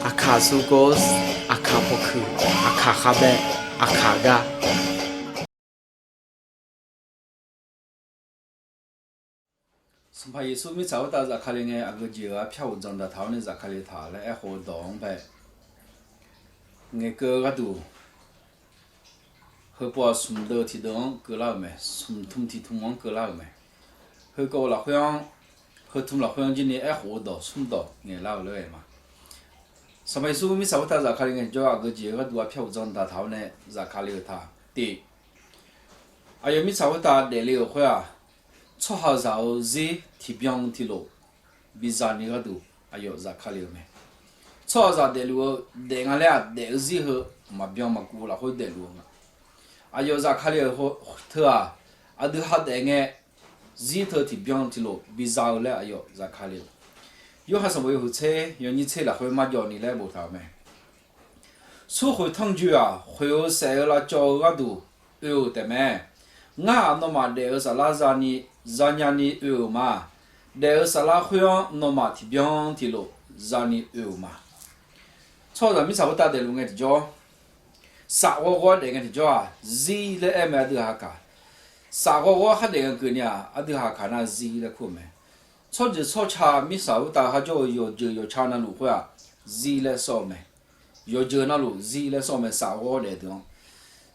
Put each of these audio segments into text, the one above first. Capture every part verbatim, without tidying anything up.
Aqkaq surgor, aqkaq pawkuiq, aqkaq khavbae, aqkaq gar. Sanqpaq Yeqsur mirtsaq khoertav zafkale ngae, aqgeu jeq-euq arpyar uqdzan daqtaq-awr nae zafkale taq laer aerkhof-eu dawq-anr bae, ngaeqkeuv-eu gharduq, heupov-aq smq deuv tiqdeuv-anr keuvlar-euq mae. Smq tmq tiqtmq-anr keuvlar-euq mae. Heukawv-eu lafkhoer-anr, heutmq lafkhoer-anr jirni aerkhof-eu dawq smr dawq ngaeqlar-eu laer aer ma. Sanqpaq Yeqsur mirtsaq khoertav zafkale ngaejawr, aqgeu jeq-eu gharduq arpyar uqdzan daqtaq-awr nae zafkale-euq taq tif. Aqyawf mirtsaq khoertav daefle-euq khoer-aq, tsawrhaqzaq-euq zir tiqbyan tiqlof biza ni gharduq aqyawf zafkale-euq mae. Tsawrhaqzaq daefluf-eu daef nga laer-aq, daef-eu zir heu maqbyan maqkuv-eu lafkhoer daefluf-eu nga. Aqyawf zafkale-euq teu-aq, aqdui ha daef ngae, zir teu tiqbyan tiqlof biza-eu laer aqyawf zafkale-euq. Yorhaq sanqbof yawhuiq tser yawnyir tser lafkhoer marjawv ni laer boftaq-euq mae. Smrkhoeq tanrjoe-aq, khoeq-eu saef-eu lavcawv-eu gharduq oe-euq taefmae. Ngar-aq, nawmaf daef-eu saflar zani, zanya ni oe-euq ma. Daef-eu saflar khoer-anr nawmaf tiqbyan tiqlof zani oe-euq ma. Tsawrhaqzaq mirtsaq khoertav daefluf ngae tiqjawr, saf ghawrghawr daef ngae tiqjawr-aq, zir laer aer mae aqdui haqkaq. Saf ghawrghawr khardaef ngae keuvni-aq, aqdui haqkaq nar zir laer kur-eu mae. Tsawrjeuq tsawrca mirtsaq khoertav kharjawr-eu yawqjeuq yawqca navluf khoer-aq, zir laer sawr-eu mae. Yawqjeuq navluf zir laer sawr-eu mae, saf ghawrghawr daef deuq-anr.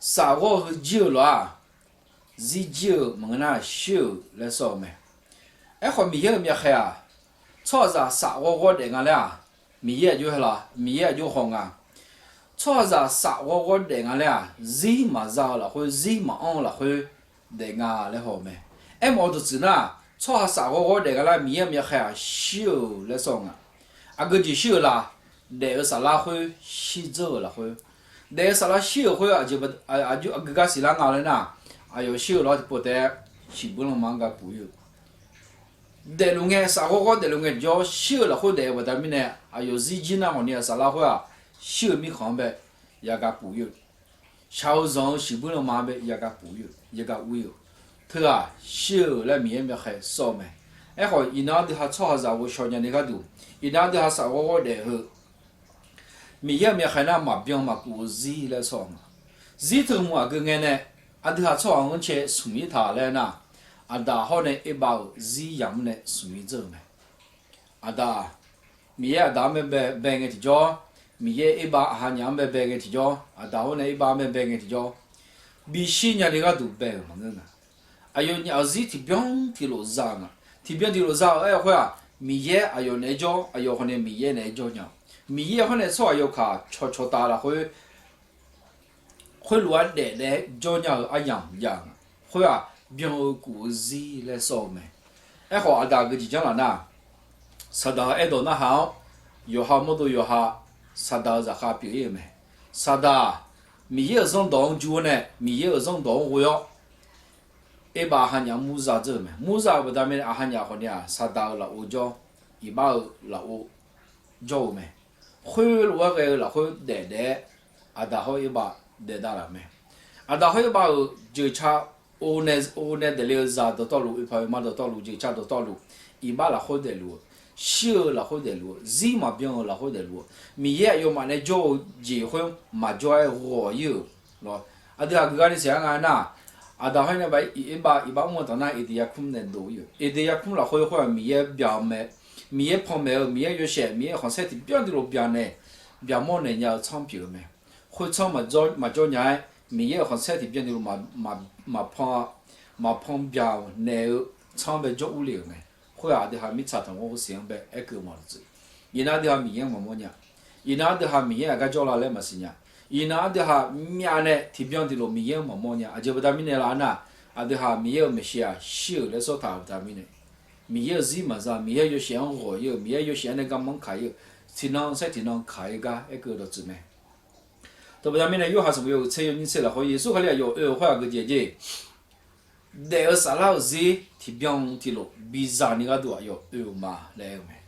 Saf ghawr heu jir-euq lof-aq, zir jir-euq maqngeur nar shir-euq laer sawr-eu mae. Aerkhawf, Miqyaer-euq myavkhaeq-aq, tsawrhaqzaq saf ghawrghawr daef nga laer-aq, Miqyaer aqjox hae la, Miqyaer aqjox haw nga. Tsawrhaqzaq saf ghawrghawr daef nga laer-aq, zir maqza-eu lafkhoer, zir maqanr-eu lafkhoer daef nga laer haw-eu mae. Aermawf-eu dawqtsuif nar, tsawrhaq saf ghawrghawr daef nga laer Miqyaer-euq myavkhaeq-aq shir-euq laer sawr-eu nga. Aqgeu jeq shir-euq la? Daef-eu saflar khoer shirdzeur-euq lafkhoer. Daef-eu saflar shir-euq khoer aqjeq, aqgeu gar siqlar nga laer nar, aqyawf shir-euq lawr tiqpov taef-aer shiqbuir lanma-anr ga puf ir-eu. Daefluf ngae, saf ghawrghawr daefluf ngae jawr, shir-euq lafkhoer daef-eu baqda mirnae, aqyawf zir jir nar hawq ni-aq saflar khoer-aq, shir-euq mirkhanq-anr bae yaga puf ir-eu. Shaq-eu zanq-eu shiqbuir lanma-anr bae yaga puf ir-eu, yaga ur ir-eu. Teu-aq shir-euq laer Miqyaer myavkhaeq sawr-eu mae. Aerkhawf, iqnan aqdui ha tsawrhaqzaq ghovshaw nya ni gharduq, iqnan aqdui ha saf ghawrghawr daef heu Miqyaer-euq myavkhaeq nar maqbyan maqkuv-eu zir laer sawr-eu ma. Zir teu hmq aqgeu ngae nae aqdui ha tsawrhaq-anr cae smq ir taq laer nar, Aqdaq hawr nae Erbav-euq zir yamq-anr nae smq ir dzeur-eu mae. Aqdaq, Miqyaer Aqdaq-anr bae bae ngae tiqjawr, Miqyaer Erbav aqha nyaf-anr bae bae ngae tiqjawr, Aqdaq hawr nae Erbav-anr bae bae ngae tiqjawr, bishir nyani gharduq bae-euq maqngeur nga. Aqyawfnyaf-euq zir tiqbyan tiqlof za-eu nga. Tiqbyan tiqlof za-euq aer-eu khoer-aq, Miqyaer aqyawf naeq-aer jawr, aqyawf khawf nae Miqyaer naeq-aer jawr nya-eu. Miqyaer hawr nae tsawrhaq yawkaq cawqcawq taf lafkhoer khoerlof-aer daef daef-aer jawr nya-eu aryamq jav-eu nga. Khoer-aq, byan-eu kuv-eu zir laer sawr-eu mae. Aerkhawf, Aqdaq geujeq janr laf nar, Saqdaq-euq aerdawq narhaq-awr, yawqha mawrdo yawqha Saqdaq-euq zaqkhav pyeuf ir-euq mae. Saqdaq-aq, Miqyaer-euq zanrdawq-anr jur-awr nae, Miqyaer-euq zanrdawq-anr ghoe-awr, Erbav aqha nyaf-anr murza dzeur-euq mae. Murza-euq baqda mirnae aqha nyaf khawf ni-aq, Saqdaq-euq lafov jawr, iqbax-eu lafov jawr-eu mae. Khoerlof-aer ghae-eu lafkhoer daef daef-aer, Aqdaq hawr Erbav daef dav laf mae. Aqdaq hawr Erbav-euq jeuqca o nae, o nae daefle-eu zaq dawqtawvluf, oeqpaq oeqma dawqtawvluf, jeuqca dawqtawvluf, iqbax lafkhoer daefluf-eu, shir-eu lafkhoer daefluf-eu, zir maqbyan-eu lafkhoer daefluf-eu, Miqyaer aqyawfmaf nae jawr-eu jeq khoer maqjawr-aer ghawq ir-euq lawr. Aqdui aqgeu gar ni siqlar nga aernar, Aqdaq hawr nae Erbav iqbax mr-eu taf nar Eqdeq yarkmr nae dov ir-euq. Eqdeq yarkmr lafkhoer khoer-aq, Miqyaer byaq-eu mae, Miqyaer panmaeq-eu, Miqyaer yawshaef, Miqyaer-euq khanqsaer tiqbyan tiqlof byaqnaeq, byaqmawr naeq nya-eu tsanr pyeuf-eu mae. Khoertsanr maqjawr nya-aer, Miqyaer-euq khanqsaer tiqbyan tiqlof maqpan, maqpan byaq naeq-eu tsanr bae jawr urle-euq mae. Khoer-aq, aqdui ha mirtsaq tanqkhawr siq-anr bae aerkeuv maqluf tsuif. Iqnan aqdui ha Miqyaer-anr maqmawr nya. Iqnan aqdui ha Miqyaer aqgar jawrlar laer maqsiq nya. Iqnan aqdui ha myavnae tiqbyan tiqlof Miqyaer-anr maqmawr nya. Aqjeq baqda mirnae lar nar, aqdui ha Miqyaer-euq maeqshi-aq shir-euq laer sawr taq-euq baqda mirnae, Miqyaer-euq zir maqza, Miqyaer yawshaef-anr ghawq ir-eu, Miqyaer yawshaef-anr nae garmanr kaq ir-eu, tiqnan saer tiqnan kaq ir gar aerkeuv dawqtsuif mae. Teubaqda mirnae, Yorhaq sanqbof yawhuiq tser yawnyir tser lafkhoer Yeqsur Kali aqyawf oe-euq khoer aqgeu jeq jeq, daef-eu saflar-euq zir tiqbyan tiqlof biza ni gharduq aqyawf oe-euq ma laer aer-eu mae.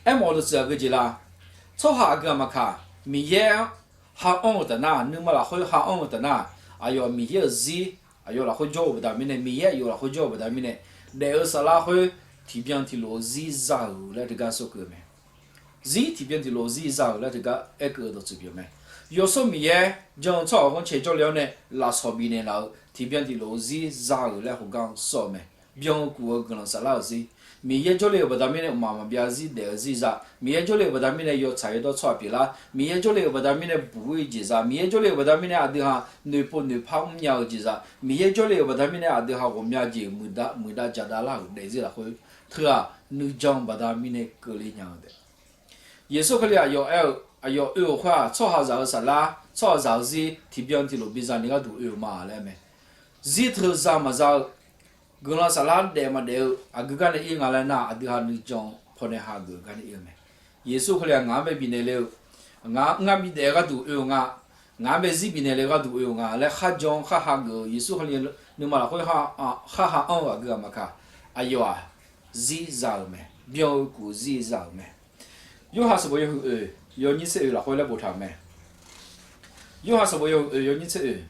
Aermawf-eu dawqtsuif aqgeu jeq la? Tsawrhaq aqgeu aqmaqkaq, Miqyaer-anr ha anr-eu taf nar, nuima lafkhoer ha anr-eu taf nar, aqyawf Miqyaer-euq zir aqyawf lafkhoer jawr-eu baqda mirnae, Miqyaer aqyawf lafkhoer jawr-eu baqda mirnae, daef-eu saflar khoer tiqbyan tiqlof-eu zir za-euq laer teugar sawr keuv-eu mae. zir tiqbyan tiqlof zir za-euq laer teugar aerkeuv-eu dawqtsuif pyeuf mae. Yawshawr Miqyaer jan-eu tsawrhaq ghanrcae jawrle-awr nae lafsawq bifnaeq laf-euq tiqbyan tiqlof zir za-euq laer hawgar sawr-eu mae. Byan-eu kuf-eu guiqlanq saflar-euq zir. Miqyaer jawrle-euq baqda mirnae mqmaq maqbyav zir daef-eu zir za. Miqyaer jawrle-euq baqda mirnae yawtsaq yawdawr tsawrhaq pyeuflar. Miqyaer jawrle-euq baqda mirnae buq-ir jeq za. Miqyaer jawrle-euq baqda mirnae aqdui ha noeqpov noeqpar mrnya-eu jeq za. Miqyaer jawrle-euq baqda mirnae aqdui ha ghawqmya jeq muiqdav muiqdav jaqdav lar-euq daefzir lafkhoer teughaq nuijan baqda mirnae keuvle nya-eu taef. Yeqsur Kali aqyawf aer-eu, aqyawf oe-euq khoer-aq, tsawrhaqzaq-eu saflar, tsawrhaqzaq-eu zir tiqbyan tiqlof biza ni gharduq oe-eu ma laer mae. Zir teu za maqza-eu, guiqlanq saflar daef maqdaef-eu aqgeu gar nae ir nga laer nar, aqdui ha nuijan pawnae hageuf-eu gar nae ir-eu mae. Yeqsur Kali-aq ngaq-anr bae bifnaeq le-eu, ngaq-anr ngar bidaef-eu gharduq oe-eu nga, ngaq-anr bae zir bifnaeq le-eu gharduq oe-eu nga laer kharjan kharha geuf-eu Yeqsur Kali nuima lafkhoer kharha anr-eu aqgeu ghaq maqkaq, aqyawf-aq zir za-euq mae. Byan-eu kuf zir za-euq mae. Yorhaq sanqbof yawhuiq oeq yawnyir tser oeq lafkhoer laer boftaq-euq mae. Yorhaq sanqbof yawhuiq oeq yawnyir tser oeq.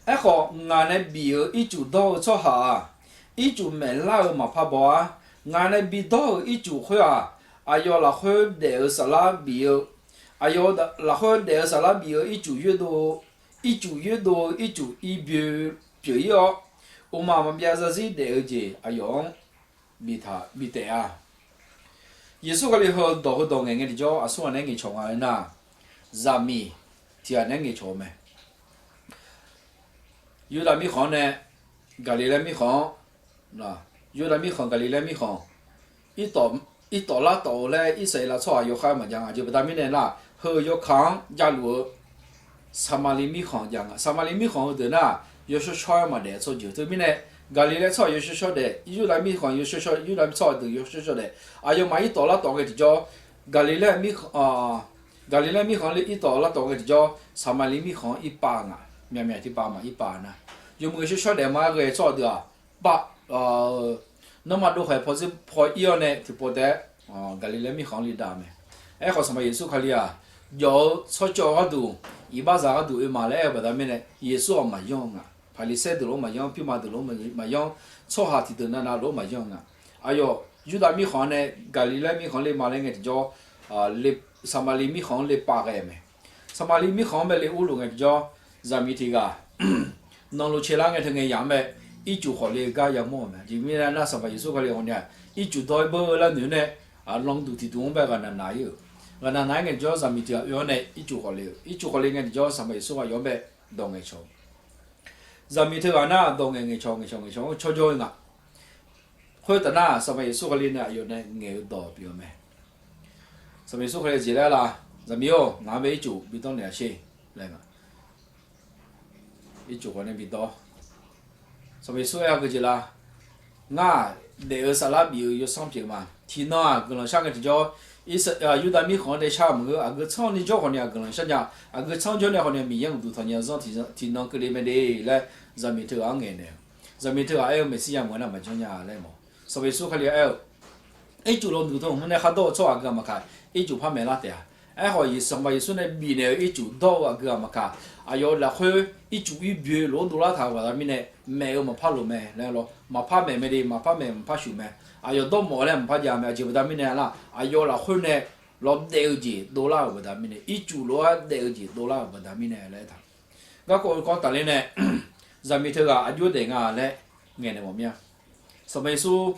Aerkhawf, ngaq nae bif-euq ircuf dawr-eu tsawrhaq-aq, ircuf maeqlar-eu maqpar baw-ar. Ngaq nae bidawr-euq ircuf khoer-aq, aqyawf lafkhoer daef-eu saflar bif-eu, aqyawf lafkhoer daef-eu saflar bif-eu ircuf yoerdov-eu, ircuf yoerdov-eu ircuf ir byoe pyeuf-ir-awr, mqmaq maqbyav zarzir daef-eu jeq aqyawf-anr bif taef-a. Yeqsur Kali heu dawq heudawq ngaeq ngae tiqjawr aqsur ghaq naeq-aer ngaeqcawq nga aernar, zaqmiq tiq ghaq naeq-aer ngaeqcawq-eu mae. Yurdav mirkhanq-anr nae Gaqliqlaer mirkhanq-anr, Yurdav mirkhanq Gaqliqlaer mirkhanq, irtawf lartawf-eu laer Irsaqleqlav tsawrhaq yawkhav-aer maqjav nga. Aqjeq baqda mirnae nar, heu yawkaq-anr javluf-eu Saqmaqliv mirkhanq jav nga. Saqmaqliv mirkhanq heudeuq nar, yawshawr shawr-aer maqdaef tsawrjeuq teumirnae, Gaqliqlaer tsawrhaq yawshawr shawr daef, Yurdav mirkhanq yawshawr shawr, Yurdav tsawrhaq deuq yawshawr shawr daef, aqyawfmaf irtawf lartawf ngae tiqjawr, Gaqliqlaer mirkhanq, Gaqliqlaer mirkhanq-anr le irtawf lartawf ngae tiqjawr, Saqmaqliv mirkhanq-anr irpav nga. Myaqmyaq tiqpav maq irpav nar, yawmuiq yawshawr shawr daef ma-aer ghae tsawrhaq deuq-aq, nawmaf dovkhaeq paw zir paw ir-awr nae tiqpov taef-aer Gaqliqlaer mirkhanq-anr le dav mae. Aerkhawf, Sanqpaq Yeqsur Kali-aq, jawf-eu tsawrcawv gharduq, iqbaxzaq gharduq oe ma laer aer-eu baqda mirnae, Yeqsur-aq maqyanr-eu nga. Paqliqsaer deuq lof-aer maqyanr, pirma deuq lof-aer maqyanr, tsawrhaq tiqdeuq navnav lof-aer maqyanr-eu nga. Aqyawf Yurdav mirkhanq-anr nae Gaqliqlaer mirkhanq le ma laer ngae tiqjawr, Saqmaqliv mirkhanq-anr le pav ghae mae. Saqmaqliv mirkhanq-anr bae le urluf ngae tiqjawr, zaqmiq tiq ghaq nanluf caelar ngae teu ngae yaq-anr bae ircuf khawf le-eu gar yamawr-euq mae. Aqjeq mirnae nar, Sanqpaq Yeqsur Kali ghawqmya ircuf dawr-aer beu-eu lar noeq-aer nae, lanqduq tiqduq-anr bae ghaqnaq naq-ir-euq. Ghaqnaq naq-aer ngae tiqjawr, zaqmiq tiq ghaq oe-awr nae ircuf khawf le-eu. Ircuf khawf le ngae tiqjawr, Sanqpaq Yeqsur aqyawf-anr bae dawq ngaeqcawq-eu. Zaqmiq teughaq nar, dawq ngaeq ngaeqcawq ngaeqcawq ngaeqcawq-anr cawrjawr-eu nga. Khoertaf nar, Sanqpaq Yeqsur Kali nae aqyawf nae ngaeq-eu dawq pyeuf-eu mae. Sanqpaq Yeqsur Kali jeq laer la, zaqmiq-or, ngaq-anr bae ircuf bidawr naeq-a sher laer nga. Ircuf khawf nae bidawr. Sanqpaq Yeqsur aer-eu geujeq la, ngar-aq daef-eu saflar bif-eu yawsanr pyeuf ma. Tiqnan-aq guiqlanq shar ngae tiqjawr, Yurdav mirkhanq-anr dae shar-eu maqngeur. Aqgeu tsanr ni jawr khawf ni-aq guiqlanq shar nya. Aqgeu tsanr jawr nae khawf ni-aq Miqyaer uqduq tanqnymr zanr tiqnan keuvle mae de laer zaqmiq teughaq-anr ngaeqnaeq-eu. Zaqmiq teughaq aer-eu, Meqsirya meuq-aer nar maqjanr nya laer mawf. Sanqpaq Yeqsur Kali-aq aer-eu, ircuf lanqduq teu hmq nae khar dawr-eu tsawrhaq aqgeu-aq maqkaq, ircuf par maeqlar taef-a. Aerkhawf, Sanqpaq Yeqsur nae bifnaeq-eu ircuf dawr-eu aqgeu-aq maqkaq, aqyawf lafkhoer ircuf ir byoe lof-aer dovlar taq-euq baqda mirnae, maeq-eu maqpar loq mae laer lawr. Maqpar maeq mae de, maqpar maeq maqpar shuf mae. Aqyawf dawrmawf laer maqpar jav mae. Aqjeq baqda mirnae nar, aqyawf lafkhoer nae lawr daef-eu jeq dovlar-euq baqda mirnae, ircuf lof-aer daef-eu jeq dovlar-euq baqda mirnae laer aertaq. Garkawv oekawv tafler nae, zaqmiq teughaq aqjox daef nga laer ngaeqnaeq mawf mir-a. Sanqpaq Yeqsur,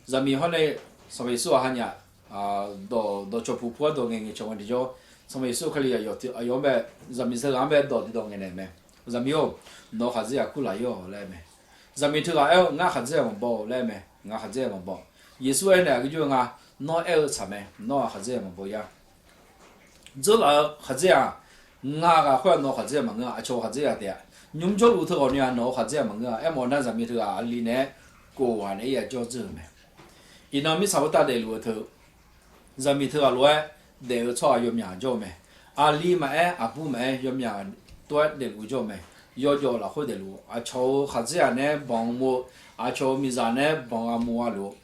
zaqmiq hawr nae Sanqpaq Yeqsur-aq hanyaf dawqcawq puq pu-aer dawq ngaeq ngaeqcawq ngae tiqjawr, Sanqpaq Yeqsur Kali aqyawf-anr bae, zaqmiq teughaq-anr bae dawq tiqdawq ngaeqnaeq mae. Zaqmiq-or, nawq-eu khaqdzer-aq kurlaq-ir-awq laer mae. Zaqmiq teughaq aer-eu, ngar khaqdzer-aq maqbaw-a laer mae. Ngaq khaqdzer-aq maqbaw. Yeqsur aernaeq aqgeu jawr-eu nga, nawr aer-eu tsaq mae. Nawr-aq khaqdzer-aq maqbaw ya. Dzeurlaf-eu khaqdzer-aq, ngaq ghaq khoer-aq nawq-eu khaqdzer-aq maqngeur-a, aqcawq-eu khaqdzer-aq taef-a. Nymr jawrluf teughaq ni-aq nawq-eu khaqdzer-aq maqngeur-a. Aermawf nar, zaqmiq teughaq aqli naeq-aer kof ghaq naeq-aer ya jawr dzeur-eu mae. Iqnan mirtsaq khoertav daefluf-eu teu, zaqmiq teughaq lof-aer daef-eu tsawrhaq yawmyaq jawr-eu mae. Aqli maqaer, aqbur maqaer, yawmyaq tov-aer daefluf-eu jawr-eu mae. Yawjawf lafkhoer daefluf-eu, aqcawq-euq khaqdzer-aq naeq-aer banq mr-eu, aqcawq-euq miqzaq naeq-aer banq ghaq mr-a luf-eu,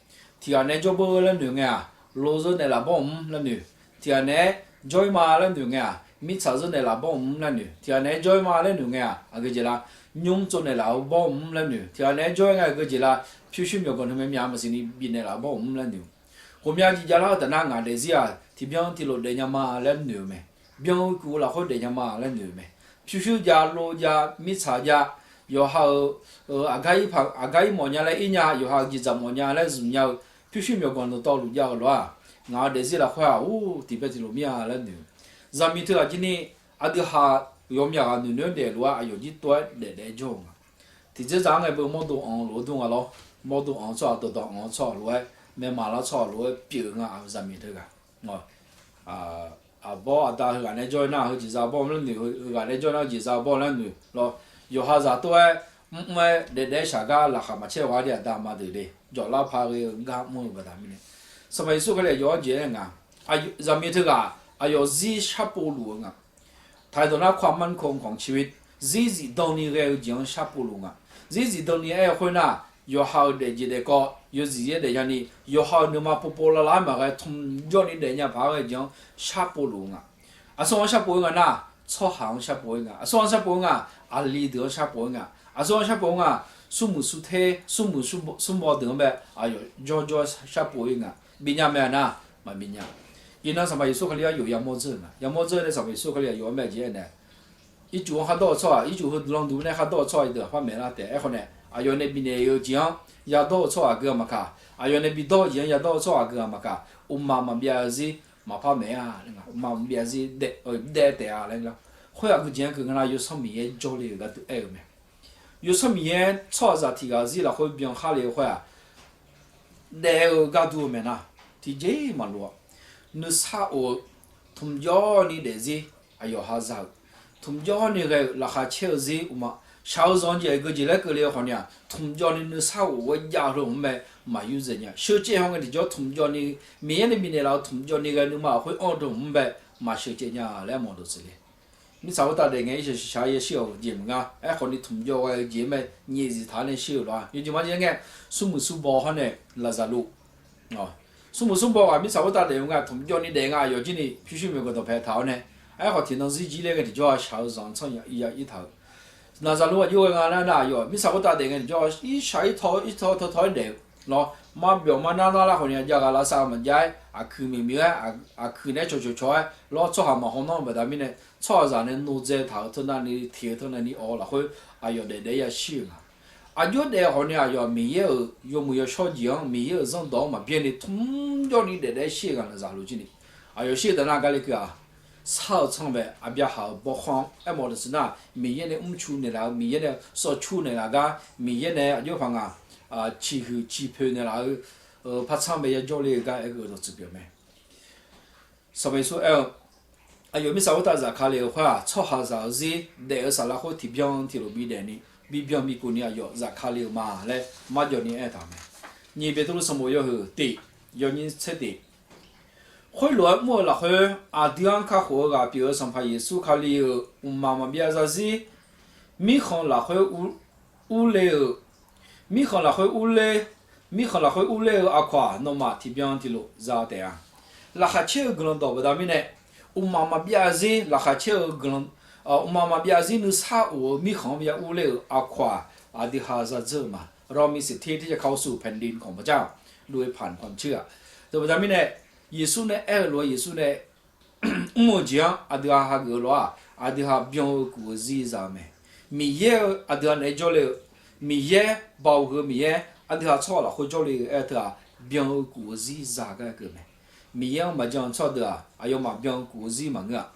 tiq ghaq naeq-aer jawr beu laer noeq ngae-aq, lo zeur naeq laf banq mr laer noeq. Tiq ghaq naeq-aer jawr-ir ma laer noeq ngae-aq, mirtsaq zeur naeq laf banq mr laer noeq. Tiq ghaq naeq-aer jawr-ir ma laer noeq ngae-aq, aqgeu jeq la, nymr tsov naeq laf-eu banq mr laer noeq. Tiq ghaq naeq-aer jawr-ir ngae aqgeu jeq la, pyurshuir myawqganq nuima myaq maqsiq ni bifnaeq laf banq mr laer noeq. Ghawqmya jeq javlar-eu taf nar ngaq daefzir-aq, tiqbyan tiqlof daefnya ma laer noeq-eu mae. Byan-eu kuq-eu lafkhoer daefnya ma laer noeq-eu mae. Pyurshuir jav, lov jav, mirtsaq jav, yawqha-euq aqgar ir paq, aqgar ir mawf nya laer ir nya, yawqha-euq jeqzaq mawf nya laer zmq nya-eu pyurshuir myawqganq dawqtawvluf jav-eu lof-aq, ngaq-euq daefzir lafkhoer-aq, ur, tiqbyan tiqlof mir-a laer noeq-eu. Zaqmiq teughaq jir ni, aqdui haq yawmyaq ghaq noeq noeq-aer daefluf-aer aqyawf jir tov-aer daef daef-aer jawr-eu nga. Tiqjeq zaq-anr ngae beu mawrdo anq-eu lof-aer dur nga lawr. Mawrdo anq-eu tsawrhaq dawqdawq anq-eu tsawrhaq lof-aer, maermaq lar tsawrhaq lof-aer pyeuf-eu nga, aqzaqmiq teughaq. Aqbawr aqda heughaq nae jawr-aer nar heujeq za bawr laer noeq, heughaq nae jawr nar heujeq za bawr laer noeq lawr. Yawqha zaq tov-aer mrmr-aer daef daef-aer shaq gar laqkhaq maqcaer ghaq-a de aqda ma deuq le. Jawqlar paq ghae-eu gar mr-eu baqda mirnae, Sanqpaq Yeqsur Kali aqyawf-anr jeq aer nga. Zaqmiq teughaq aqyawf zir sharpov luf-eu nga. ไทย dawq nar ความมั่นคงของชีวิต, zir zifdan ni ghae-eu jeq-anr sharpov luf nga. Zir zifdan ni aer-eu khoer nar, yawqha-euq daefjeq daefkawv yawzif yaer daefnya ni, yawqha-euq nuima povpov lavlav-aer maqghae tmqjawv ni daefnya paq-aer ghae jeq-anr sharpov luf-eu nga. Aqsur-anr sharpov-ir nga nar, tsawrhaq-anr sharpov-ir nga. Aqsur-anr sharpov-ir nga, aqli deuq-anr sharpov-ir nga. Aqsur-anr sharpov-ir nga, smrmuiq smrter, smrmuiq smrbaw deuq-anr bae aqyawf jawrjawr sharpov-ir nga. Bifnya mae-a nar, maqbif nya. Iqnan Sanqpaq Yeqsur Kali-anr yawf yamawr dzeur-eu nga. Yamawr dzeur nae Sanqpaq Yeqsur Kali aqyawf-anr bae jeq aernaeq, ircuf-anr khardawr-eu tsawrhaq, ircuf heu landuq nae khardawr-eu tsawrhaq deuq-aq par maeq lar taef. Aerkhawf nae aqyawf nae bifnaeq-eu jeq-anr yadawr-eu tsawrhaq geu-aq maqkaq, aqyawf nae bidawr-eu jeq-anr yadawr-eu tsawrhaq geu-aq maqkaq, uqmaq maqbyav-eu zir maqpar maeq-a laer nga. Uqmaq maqbyav zir daef taef-a laer nga. Khoer aqgeu jeq-anr keuv nga nar, Yawsanr Miqyaer jawrle-euq gharduq aer-eu mae. Yawsanr Miqyaer tsawrhaqzaq tiq ghaq zir lafkhoer byan khar le-eu khoer-aq, daef-eu gardur-eu mae nar, tiqjeq maqlof-a. Nuisar of-eu, tmqjawr ni daefzir, aqyawf ha za-euq, tmqjawr ni ghae-euq laqkhaq caer-eu zir uqma, shaq-eu zanq-eu jeq aqgeu jeq laer keuvle-eu khawf ni-aq, tmqjawr ni nuisar of-aer jav-eu heu-anr mae, maqyur dzaeq nya. Sheuqcaev haw ngae tiqjawr tmqjawr ni, Miqyaer nae bifnaeq laf-eu tmqjawr ni ghae nuima lafkhoer anr-eu deuq-anr bae maqsheuqcaev nya laer mawq dawq tseq le. Mirtsaq khoertav daef ngae irshaq shaq-aer yashir-awq jeq maqnga. Aerkhawf ni tmqjawr ghae-eu jeq-anr mae nyiq zif taq-aer nae shir-euq lof-a. Yawjeq marjeq ngae, smrmuiq smrbaw hawr nae Laqzaqlo, smrmuiq smrbaw ghaq mirtsaq khoertav daef-eu nga, tmqjawr ni daef nga, aqyawf jir ni pyurshuir myawqganq dawqpae taq-awr nae, aerkhawf tiqnan zir jir ler ngae tiqjawr-a shaq-eu zanq-anr tsanr ya ir taq-eu Laqzaqlo aqjox ghae nga nar, nar aqyawf mirtsaq khoertav daef ngae tiqjawr-a irshaq irtaw irtaw taw taw-aer daef-eu lawr. Marbyawq marnar nar lar khawf ni-a, jav ghaq lavsav maqjav-aer aqkuiq miqmiq-aer aqkuiq naeq-aer cawqcawq cawq-aer lawr, tsawrhaq maqhaw nanr-eu baqda mirnae, tsawrhaqzaq nae nodzae taq-euq teunav ni tiq-eu teunav ni awq-eu lafkhoer aqyawf daef daef-aer yashir-euq nga. Aqjox daef khawf ni aqyawf Miqyaer-euq yawmuiq yawshawr jeq-anr, Miqyaer-euq zanrdawq-anr maqbyaer ni tmqjawr ni daef daef-aer shir-euq nga. Laqzaqlo jir ni aqyawf shir-eu taqnar gale keuv-aq, sar-eu tsanr bae Aqbyaqhaq-euq bawrkhanr-anr aermawf dawq siq nar, Miqyaer nae mrcu naeqlaf-eu, Miqyaer nae sawvcur naeqlaf gar, Miqyaer nae aqjox paq nga ciqhuiq ciqpoeq naeqlaf-eu partsanr bae yajawr le-eu gar aergeuv dawq tsuif pyeuf mae. Sanqpaq Yeqsur aer-eu, aqyawf mirtsaq khoertav zafkale-eu khoer-aq, tsawrhaqzaq-eu zir daef-eu saflar khoer tiqbyan tiqlof bidaef ni, bibyan bikuf ni aqyawf zafkale-euq ma laer marjawv ni aer-eu taq-euq mae. Nyiq Beqtuvluv sanqbof yawhuiq tiq, yawnyir tser tiq. Khoerlof-aer mr-eu lafkhoer aqdui-anr kakhof-eu ghaq pyeuf-eu Sanqpaq Yeqsur Kali-euq mqmaq maqbyav zarzir, mirkhanq lafkhoer urler-euq, mirkhanq lafkhoer urler, mirkhanq lafkhoer urler-eu aqkawq-aq, nawmaf tiqbyan tiqlof za taef-a. Laqkhaq caer-eu guiqlanq dawq baqda mirnae, mqmaq maqbyav zir laqkhaq caer-eu guiqlanq, mqmaq maqbyav zir nuisar of-eu mirkhanq-anr byav urler-euq aqkawq-aq, aqdui ha za dzeur-eu ma. เรามีสิทธิที่จะเข้าสู่แผ่นดินของพระเจ้า ด้วยผ่านความเชื่อ Dawq baqda mirnae, Yeqsur nae aer-eu lof-aer Yeqsur nae mr-eu jeq-anr aqdui ha hageuf-eu lof-aq, aqdui ha byan-eu kuf-eu zir za-eu mae. Miqyaer-eu aqdui ha naeq-aer jawrle-eu, Miqyaer baoq heu Miqyaer aqdui ha tsawrhaq lafkhoer jawrle-eu aer-eu teu-aq, byan-eu kuf-eu zir za gar keuv mae. Miqyaer-anr maqjan-eu tsawrhaq deuq-aq, aqyawfmaf byan-eu kuf-eu zir maqngeur-aq.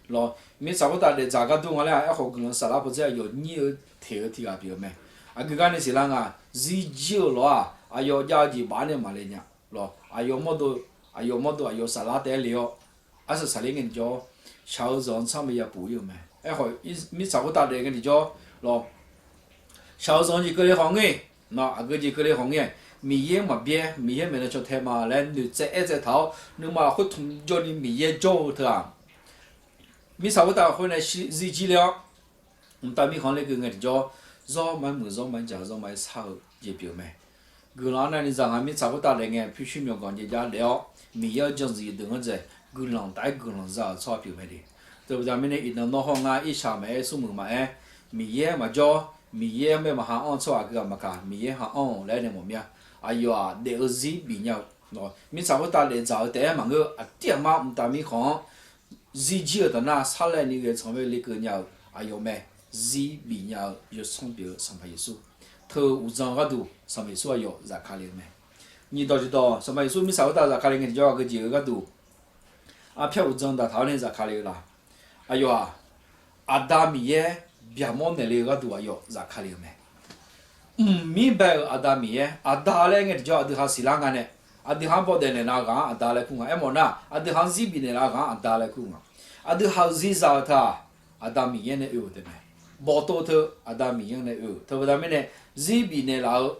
Lawr, mirtsaq khoertav daefdzaq gar dur nga laer-aq, aerkhawf guiqlanq saflar pawdzer aqyawf nyir-eu teq-eu tiq ghaq pyeuf-eu mae. Aqgeu gar nae siqlar nga, zir jir-eu lof-aq, aqyawf jav-eu jeq baf-aer nae maqle nya. Lawr, aqyawf mawrdo, aqyawf mawrdo aqyawf saflar taef-aer le-awr, arsaq saqler ngae tiqjawr, shaq-eu zanq-anr tsanr bae yapof ir-euq mae. Aerkhawf, mirtsaq khoertav daef ngae tiqjawr, lawr, shaq-eu zanq jeq keuvle khawf ngir, aqgeu jeq keuvle khawf ngir, Miqyaer maqbyaer, Miqyaer maeqnan caw tae ma laer noeqtsaev aertsaev taq-awr, nuima lafkhoer tmqjawr ni Miqyaer jawr-eu teu-aq, mirtsaq khoertav khoer nae zir jir le-awr, mqtav mirkhanq lekeuv ngae tiqjawr, zawr ma-aer muiq, zawr ma-aer dzaq, zawr ma-aer sar-eu jeq pyeuf mae. Guiqlanq arnavni zaq nga mirtsaq khoertav daef ngae pyurshuir myawqganq jeq jav daef-awr, Miqyaer-anr jan zif deuq-anr dzaeq guiqlanq taf-aer guiqlanq za-euq tsawrhaq pyeuf mae de. Dawq baqda mirnae iqnan nawr hawr ngar irshaq maqaer, smrmuiq maqaer, Miqyaer maqjawr, Miqyaer-anr bae maqha anr-eu tsawrhaq keuv-aq maqkaq, Miqyaer ha anr-awq laer nae mawf mir-a. Aqyawf-aq daef-eu zir bif nya-eu Mirtsaq khoertav daefdzaq-eu taef-aer maqngeur, aqdir aqmar mqtav mirkhanq-anr zirjir-eu taf nar sarlaevni ghae tsanq-aer lekeuv nya-euq aqyawf mae. Zirbif nya-eu yawsanr pyeuf-eu Sanqpaq Yeqsur, teu-eu uqdzan gharduq Sanqpaq Yeqsur aqyawf zafkale-eu mae. Nyiqdawq tiqdawq, Sanqpaq Yeqsur mirtsaq khoertav zafkale ngae tiqjawr aqgeujeq-eu gharduq, arpyar uqdzan daqtaq-awr nae zafkale-eu la? Aqyawf-aq, Aqda Miqyaer byaqmawr naeqle-eu gharduq aqyawf zafkale-eu mae. Mqmir bae-euq Aqda Miqyaer, Aqda laer ngae tiqjawr aqdui ha siqlar nga nae, aqdui ha-anr bawdaef naeqlaf-eu ghaq-anr Aqda laer kur nga. Aermawf nar, aqdui ha-anr zirbif naeqlaf-eu ghaq-anr Aqda laer kur nga. Aqdui ha-euq zirzaq-eu teu-aq, Aqda Miqyaer nae oe-euq taef mae. Bawqtov teu Aqda Miqyaer nae oe-euq teu baqda mirnae, zirbif naeqlaf-eu,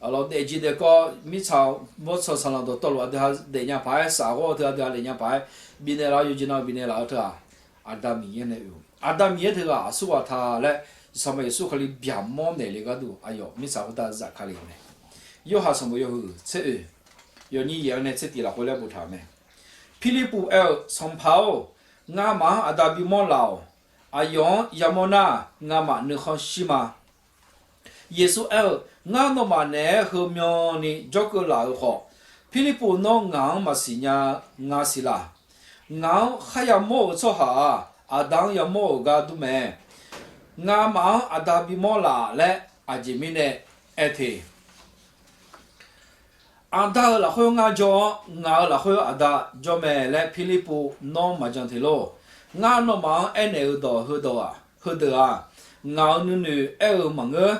aqlawq daefjeq daefkawv mirtsaq bawrtsanq sanqlanq dawqtawvluf aqdui ha daefnya paq-aer, safghawr-eu teu aqdui ha daefnya paq-aer, bifnaeq laf-eu yawqjeq nav bifnaeq laf-eu teu-aq, Aqda Miqyaer nae oe-euq. Aqda Miqyaer teughaq aqsurghaq ta laer, Sanqpaq Yeqsur Kali byaqmawr naeqle gharduq aqyawf mirtsaq khoertav zafkale-euq mae. Yorhaq sanqbof yawhuiq tser oeq, yawnyir yaeq-anr nae tser tif lafkhoer laer boftaq-euq mae. Pirlirpuv aer-eu, Sanqpaq-or, ngamaf-anr Aqda bimawr laf-awq. Aqyawf-anr yamawr nar, ngamaf nuikhanr shir ma. Yeqsur aer-eu, Ngar nawmaf naeq-aer heumyanni jawrkeuv laf-euq khawf, Pirlirpuv, nawr ngaq-anr maqsiq nya nga siq laq? Ngaq-anr kharya mawr-euq tsawrhaq-aq, Aqda-anr yamawr-euq gar dur mae. Ngamaf-anr Aqda bimawr laf laer aqjeq mirnae aer te. Aqda-euq lafkhoer ngar jawr-awr, ngaq-euq lafkhoer Aqda jawr mae laer Pirlirpuv nawr maqjan te lor. Ngar nawmaf-anr aernaeq-euq dawq heudeuq-aq, heudeuq-aq, ngaq-euq nuinoeq aer-eu maqngeur.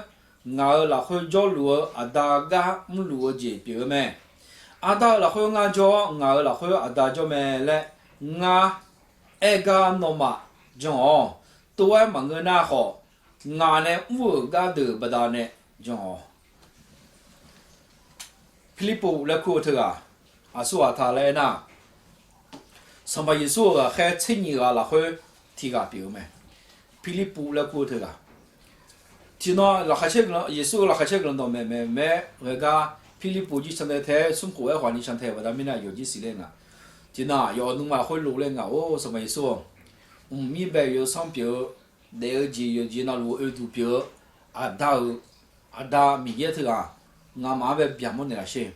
Ngaq-euq lafkhoer jawrluf-eu Aqda gar mrluf-eu jeq pyeuf-eu mae. Aqda-euq lafkhoer ngar jawr-awr, ngaq-euq lafkhoer Aqda jawr mae laer ngar aer gar nawmaf jan-awq. Tov-aer maqngeur nar khawf, ngaq nae mr-euq gardeuq baqdanae jan-awq. Pirlirpuv laer kur-eu teughaq aqsurghaq ta laer aernar, Sanqpaq Yeqsur-euq ghaqkhaer tser nyiq ghaq lafkhoer tiq ghaq pyeuf-eu mae. Pirlirpuv laer kur-eu teughaq, tiqnan Yeqsur-euq laqkhaq caer guiqlanq dawqmaeq maeq maer ghae gar, Pirlirpuv jir cantae tae-aer smrkhof-aer khawf ni cantae-euq baqda mirnae aqyawf jir siqler nga. Tiqnan aqyawf nuima lafkhoer lofler nga, Or Sanqpaq Yeqsur-or, mqmir bae-euq yawsanr pyeuf-eu, daef-eu jeq yawqjeq navluf-eu oeduq pyeuf-eu, Aqda-euq, Aqda Miqyaer teughaq ngamaf-anr bae byaqmawr naeqlaf sher.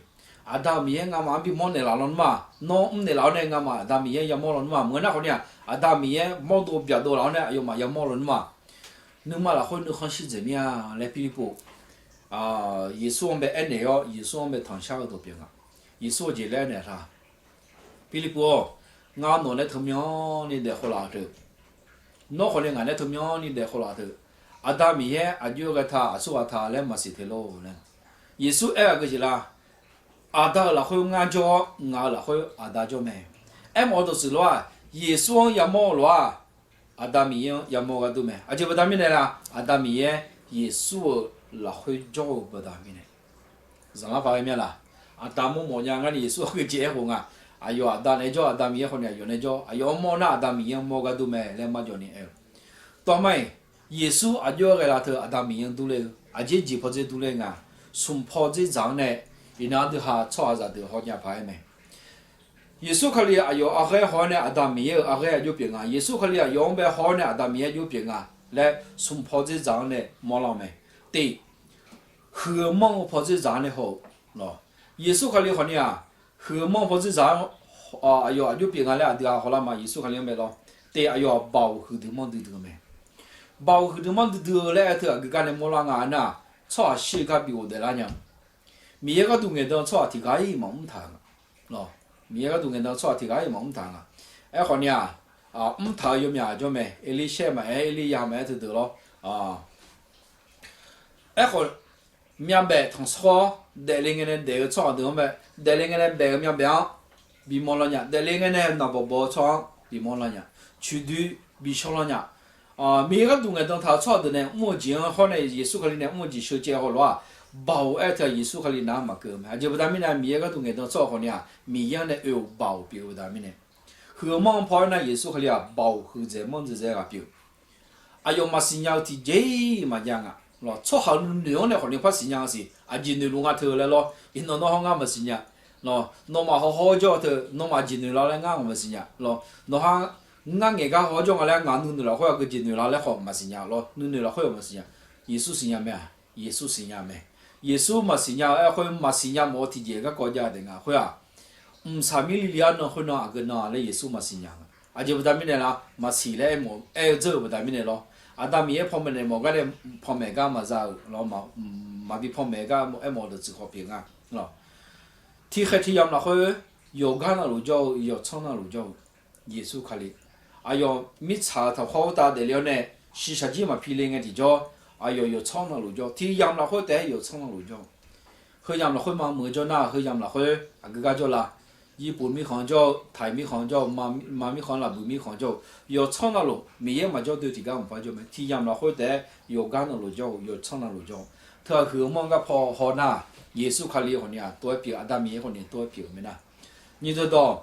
Aqda-euq Miqyaer ngamaf-anr bimawr naeqlaf lawnmr-aq, nawr mrnaeq laf-awr nae ngamaf Aqda Miqyaer yamawr lawnmr-aq, maqngeur nar khawf ni-aq, Aqda Miqyaer mawrdov byaqdov laf-awr nae aqyawfmaf yamawr lawnmr-aq, nuima lafkhoer nuikhanr shir dzaeq mir-a laer Pirlirpuv Yeqsur-anr bae aernaeq-awr, Yeqsur-anr bae tanqshar-eu dawq pyeuf nga. Yeqsur-eu jeq laer aernaeq ta, Pirlirpuv-or, ngar nawq nae teumyanni daef khawvlaf-eu teu, nawr khawf ni ngaq nae teumyanni daef khawvlaf-eu teu, Aqda Miqyaer aqjox-aer ghae ta aqsurghaq ta laer maqsiq te lor laer. Yeqsur aer-eu aqgeujeq la? Aqda-euq lafkhoer ngar jawr-awr, ngaq-euq lafkhoer Aqda jawr mae. Aermawf-eu dawqtsuif lof-aq, Yeqsur-anr yamawr-eu lof-aq, Aqda Miqyaer-anr yamawr gharduq mae. Aqjeq baqda mirnae la? Aqda Miqyaer Yeqsur-euq lafkhoer jawr-eu baqda mirnae. Zaqlanr paq ghae mir-a laq? Aqda mawrmawf nya ngar ni Yeqsur aqgeujeq aerkhof nga. Aqyawf Aqda naeq-aer jawr, Aqda Miqyaer khawf ni aqyawf naeq-aer jawr. Aqyawf-anr mawr nar Aqda Miqyaer-anr mawr gharduq mae laer marjawv ni aer-eu. Tawr mar-iq, Yeqsur aqjox-aer ghae laf teu Aqda Miqyaer-anr durler-eu aqjeq jeq pawdzer durler nga. Smq pawdzer dzaq-anr nae iqnan aqdui ha tsawrhaqzaq deuq hawnya paq-aer mae. Yeqsur Kali aqyawf arghaer haw-awr nae Aqda Miqyaer-euq arghaer aqjox pyeuf nga. Yeqsur Kali aqyawf-anr bae haw-awr nae Aqda Miqyaer aqjox pyeuf nga laer smq pawdzer dzaq-anr nae mawrlar-eu mae. Tif, huiq-eu manr-eu pawdzer dzaq-anr nae haw-eu lawr. Yeqsur Kali khawf ni-aq, huiq-eu manr-eu pawdzer dzaq-anr aqyawf aqjox pyeuf nga laer aqdui ha hawlar ma. Yeqsur Kali-anr bae lawr. Tif, aqyawf-aq baoq huiqdui manr duidui-eu mae. Baoq huiqdui manr duidui-eu laer aer teu aqgeu gar nae mawrlar nga aernar, tsawrhaq shir-eu gar bi ghofdaef lar nya-eu. Miqyaer gharduq ngaeqdan tsawrhaq tiq ghaq-iq maqmr taq-eu nga. Miqyaer gharduq ngaeqdan tsawrhaq tiq ghaq-iq maqmr taq-eu nga. Aerkhawf ni-aq, mr taq-eu yawmyaq jawr mae. Erlirsaer maqaer, Erlirya maqaer teudeuq lawr. Aerkhawf, myavbaef tanqsawr daefle ngae nae daef-eu tsawrhaq deuq-anr mae. Daefle ngae nae daef-eu myavbaef-anr bimawr lar nya. Daefle ngae nae naqbawq bawq-eu tsawrhaq-anr bimawr lar nya. Coeqdoi bishawr lar nya. Miqyaer gharduq ngaeqdan taq-eu tsawrhaq deuq nae mr-eu jeq-anr hawr nae Yeqsur Kali nae mr-eu jeq sheucaev haw lof-aq, baoq aer teu-aq Yeqsur Kali nar-anr maqkeuv-eu mae. Aqjeq baqda mirnae Miqyaer gharduq ngaeqdan tsawrhaq khawf ni-aq, Miqyaer-anr nae oe-euq baoq pyeuf-eu baqda mirnae, huiq-eu manr-anr paw aernar Yeqsur Kali-aq baoq huiqdzaeq manr dzaeqdzae ghaq pyeuf-eu. Aqyawf maqsiq nya-eu tiqjeq-iq maqjav nga lawr. Tsawrhaq nuinoeq-anr nae khawf ni par siqnya-eu siq. Aqjeq noeqluf nga teu laer lawr. Iqnan nawr hawr ngar maqsiq nya lawr. Nawmaf haw hawr jawr-eu teu nawmaf aqjeq noeq lar laer ngar maqsiq nya lawr. Nawq ha ngar ngaeq gar haw-awr jawr nga laer ngaq nuinoeq lafkhoer aqgeujeq noeq lar laer khawf maqsiq nya lawr. Nuinoeq lafkhoer-aq maqsiq nya. Yeqsur siqnya mae-aq? Yeqsur siqnya mae. Yeqsur maqsiq nya-eu aer khoer maqsiq nya mawf-eu tiqjeq garkawv jav daef nga khoer-aq, mqsaq mir li li-aer nan khoernan aqgeu nan laer Yeqsur maqsiq nya nga. Aqjeq baqda mirnae la, maqsiq laer aer-eu dzeur-euq baqda mirnae lawr. Aqda Miqyaer panmaeq naeq mawf gar nae panmaeq gar maqza-euq lawr, maqbi panmaeq gar aermawf-eu dawqtsuif khawf pyeuf nga. Tiqkhaeq tiqyamq lafkhoer yawqgar navluf jawr-eu, yawqtsanr navluf jawr-eu Yeqsur Kali, aqyawf mirtsaq-euq taqkhawr khoertav daefle-awr nae shiqshaq jir maqpi le ngae tiqjawr, aqyawf yawqtsanr navluf jawr. Tiqyamq lafkhoer taef-aer yawqtsanr navluf jawr. Heu yamq lafkhoer maqmuiq-eu jawr nar, heu yamq lafkhoer aqgeu gar jawr la. Yirpuq mirkhanq jawr-eu, taiq mirkhanq jawr-eu, ma mirkhanq, lafbuiq mirkhanq jawr-eu, yawqtsanr navluf Miqyaer maqjawr doe tiqgar maqpar jawr mae. Tiqyamq lafkhoer taef-aer yawqgar navluf jawr-eu, yawqtsanr navluf jawr-eu. Teu-aq huiq-eu manr garpaw haw nar, Yeqsur Kali khawf ni-aq tov-aer pyeuf, Aqda Miqyaer khawf ni tov-aer pyeuf-euq mae nar. Nyiq dawqdawq,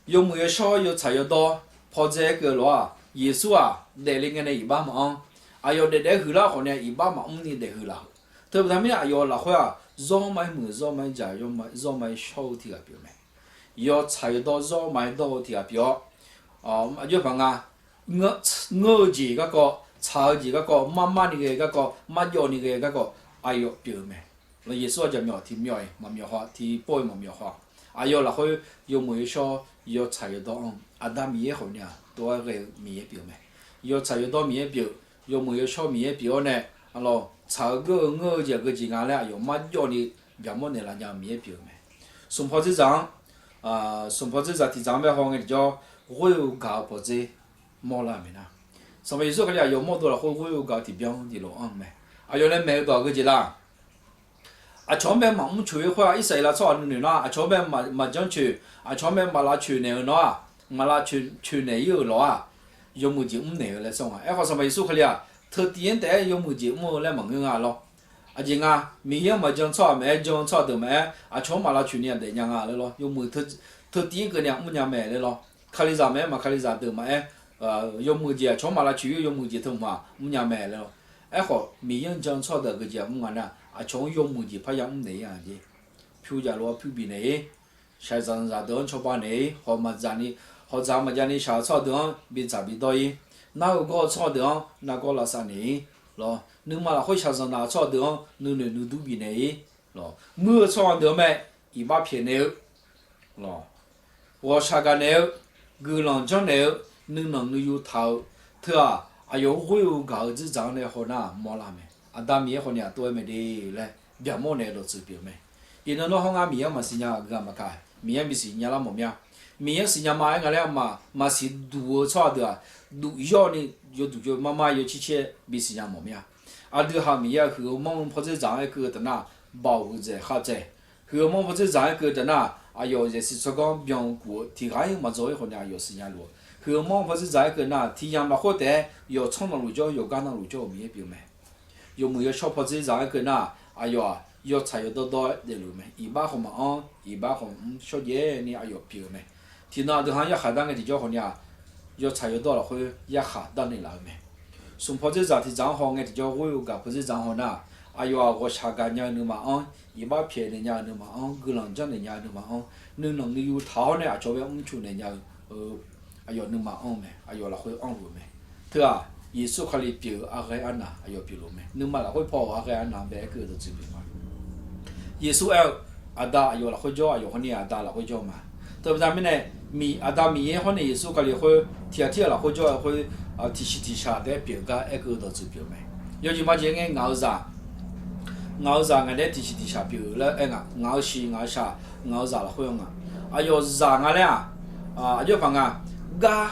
yawmuiq yawshawr yawtsaq yawdawr pawdzae-aer keuv-eu lof-aq, Yeqsur-aq daefle ngae nae iqbax maqanr. Aqyawf daefdaef-aer huiqlar khawf nae iqbax maqmr ni daefhuiq laf-euq. Teu baqda mirnae aqyawf lafkhoer-aq, zawr ma-aer muiq, zawr ma-aer jaq, zawr ma-aer shawr-eu tiq ghaq pyeuf mae. Yawtsaq yawdawr zawr ma-aer dawr-eu tiq ghaq pyeuf-awr, aqjox paq nga, ngeur-eu jeq garkawv, tsaq-eu jeq garkawv, marmar ni ghae garkawv, marjawv ni ghae garkawv, aqyawf pyeuf-eu mae. Yeqsur aqjeq myawf tiq myawf-iq maqmyawf haw, tiq pov-iq maqmyawf haw. Aqyawf lafkhoer yawmuiq yawshawr yawtsaq yawdawr anr-eu Aqda Miqyaer khawf ni-aq tov-aer ghae-eu Miqyaer pyeuf-eu mae. Yawtsaq yawdawr Miqyaer pyeuf, yawmuiq yawshawr Miqyaer pyeuf-awr nae, aqlawq tsaq-eu geur-eu ngeur-eu jeq aqgeu jeq nga laer aqyawf marjawv ni byaqmawr naeqlaf nya-eu Miqyaer pyeuf-eu mae. Smq paw dzerzaq-anr, smq paw dzerzaq tiqdzaq-anr bae haw ngae tiqjawr, ghoer-eu gaq-eu pawdzer mawrlar-euq mae nar. Sanqpaq Yeqsur Kali aqyawf mawrdo lafkhoer ghoer-eu gaq-eu tiqbyan tiqlof anr-eu mae. Aqyawf nae maeq-eu dawq aqgeu jeq la? Aqcawq-anr bae maqmr coeq-ir khoer-aq, Irsaqleqlav tsawrhaq nuinoeq nar-aq, aqcawq-anr bae maqjanr coeq, aqcawq-anr bae maqlav coeq naeq-eu nawr-aq, maqlav coeq naeq-ir-euq lawq-aq, yawmuiq jeq mr naeq-eu laer sawr nga. Aerkhawf Sanqpaq Yeqsur Kali-aq teutiv-anr taef-aer yawmuiq jeq mr-eu laer maqngeur nga lawr. Aqjeq nga, Miqyaer-anr maqjan tsawrhaq maqaer, jan-eu tsawrhaq deuq maqaer, aqcawq-anr maqlav coeq ni aqdaef nya nga laer lawr. Yawmuiq teutiv-anr keuvni-aq mrnya mae laer lawr. Kalizaq maqaer, maq kalizaq deuq maqaer, yawmuiq jeq aqcawq-anr maqlav coeq-ir yawmuiq jeq teu hmq-aq mrnya mae laer lawr. Aerkhawf Miqyaer-anr jan-eu tsawrhaq deuq aqgeu jeq mr nga nar, aqcawq-anr yawmuiq jeq parya mr naeq-ir-a jeq. Pyur jaq lof-aer pyur bif naeq-ir, shaqzanq zaqdeuq-anr cawba naeq-ir, hawq maqdzaq ni, hawq dzaq maqjav ni shaq-eu tsawrhaq deuq-anr bidzaq bidawr-ir, nar-eu gawr-eu tsawrhaq deuq-anr nargawr lavsav naeq-ir lawr. Nuima lafkhoer shaqzanq naq-eu tsawrhaq deuq-anr nuinoeq nuidur bif naeq-ir lawr. Muir-eu tsawrhaq deuq-anr mae iqbax pyaeq naeq-eu lawr. Ghawqshaq gaqnaeq-eu, guiqlanq janrnaeq-eu, nuinanq nuiyu taq-eu, teu-aq aqyawf-anr ghoer-eu gaq-eu dzerzaq-anr nae haw nar-aq mawrlar mae. Aqda Miqyaer khawf ni-aq tov-aer mae de laer byaqmawr naeq-eu dawqtsuif pyeuf mae. Iqnan nawr hawr ngar Miqyaer-anr maqsiq nya-eu aqgeu-aq maqkaq, Miqyaer-anr bisiq nya lar mawf mir-a. Miqyaer-anr siqnya ma-aer nga laer aqma maqsiq duq-eu tsawrhaq deuq-aq, duq yawr ni yawduq yawmar mar yawcir cir-aer bisiq nya mawf mir-a. Aqdui haq Miqyaer-aq huiq-eu manr-eu pawdzer dzaq-anr aer keuv-eu taf nar, baoq huiqdzaeq khar dzaeq. Huiq-eu manr pawdzer dzaq-anr aer keuv-eu taf nar, aqyawf zaeqsiq tsawrganr byan-eu guf-eu tiq ghaq-ir maqdzaw-ir khawf ni aqyawf siqnya luf-eu. Huiq-eu manr pawdzer dzaq-aer keuv nar, tiq yamq lafkhoer taef-aer yawqtsanr navluf jawr-eu, yawqgar navluf jawr-eu Miqyaer pyeuf mae. Yawmuiq yawshawr pawdzer dzaq-aer keuv nar, aqyawf-aq yawtsaq yawdawr dawr-aer daefluf-eu mae. Iqbax khawf maqanr, iqbax khawf mr shawrjaev ni aqyawf pyeuf-eu mae. Tiqnan aqdui ha-anr yarkhaq dar ngae tiqjawr khawf ni-aq, yawtsaq yawdawr lafkhoer yarkhaq darnaeq laf-eu mae. Smq pawdzer dzaq tiqdzaq-anr haw ngae tiqjawr ghoer-eu gaq pawdzer dzaq-anr haw nar, aqyawf-aq ghawqshaq gaq nya-eu nuima anr, iqbax pyaeq naeq nya-eu nuima anr, guiqlanq janrnaeq nya-eu nuima anr, nuinanq nuiyu taq-awr nae aqcawq bae mrcuf naeq nya-eu aqyawf nuima anr-eu mae. Aqyawf lafkhoer anrluf-eu mae. Teu-aq Yeqsur Kali pyeuf-eu arghaer arnaq aqyawf pyeufluf-eu mae. Nuima lafkhoer paw-euq arghaer arnaq bae aer keuv-eu dawqtsuif pyeuf ma. Yeqsur aer-eu, Aqda aqyawf lafkhoer jawr, aqyawf khawf ni Aqda lafkhoer jawr ma. Teu baqda mirnae, Aqda Miqyaer hawr nae Yeqsur Kali khoer tiq ghaq tirghaq lafkhoer jawr-eu khoer, tiqsiq tiqshaq taef-aer pyeuf gar aer keuv-eu dawqtsuif pyeuf mae. Yawjeq majeq ngae ngaq-eu zaq, ngaq-eu zaq ngaq nae tiqsiq tiqshaq pyeuf laer aer nga. Ngaq-eu shiq ngaq-eu shaq, ngaq-eu zaq lafkhoer nga. Aqyawf zaq nga laer-aq, aqjox paq nga, gar,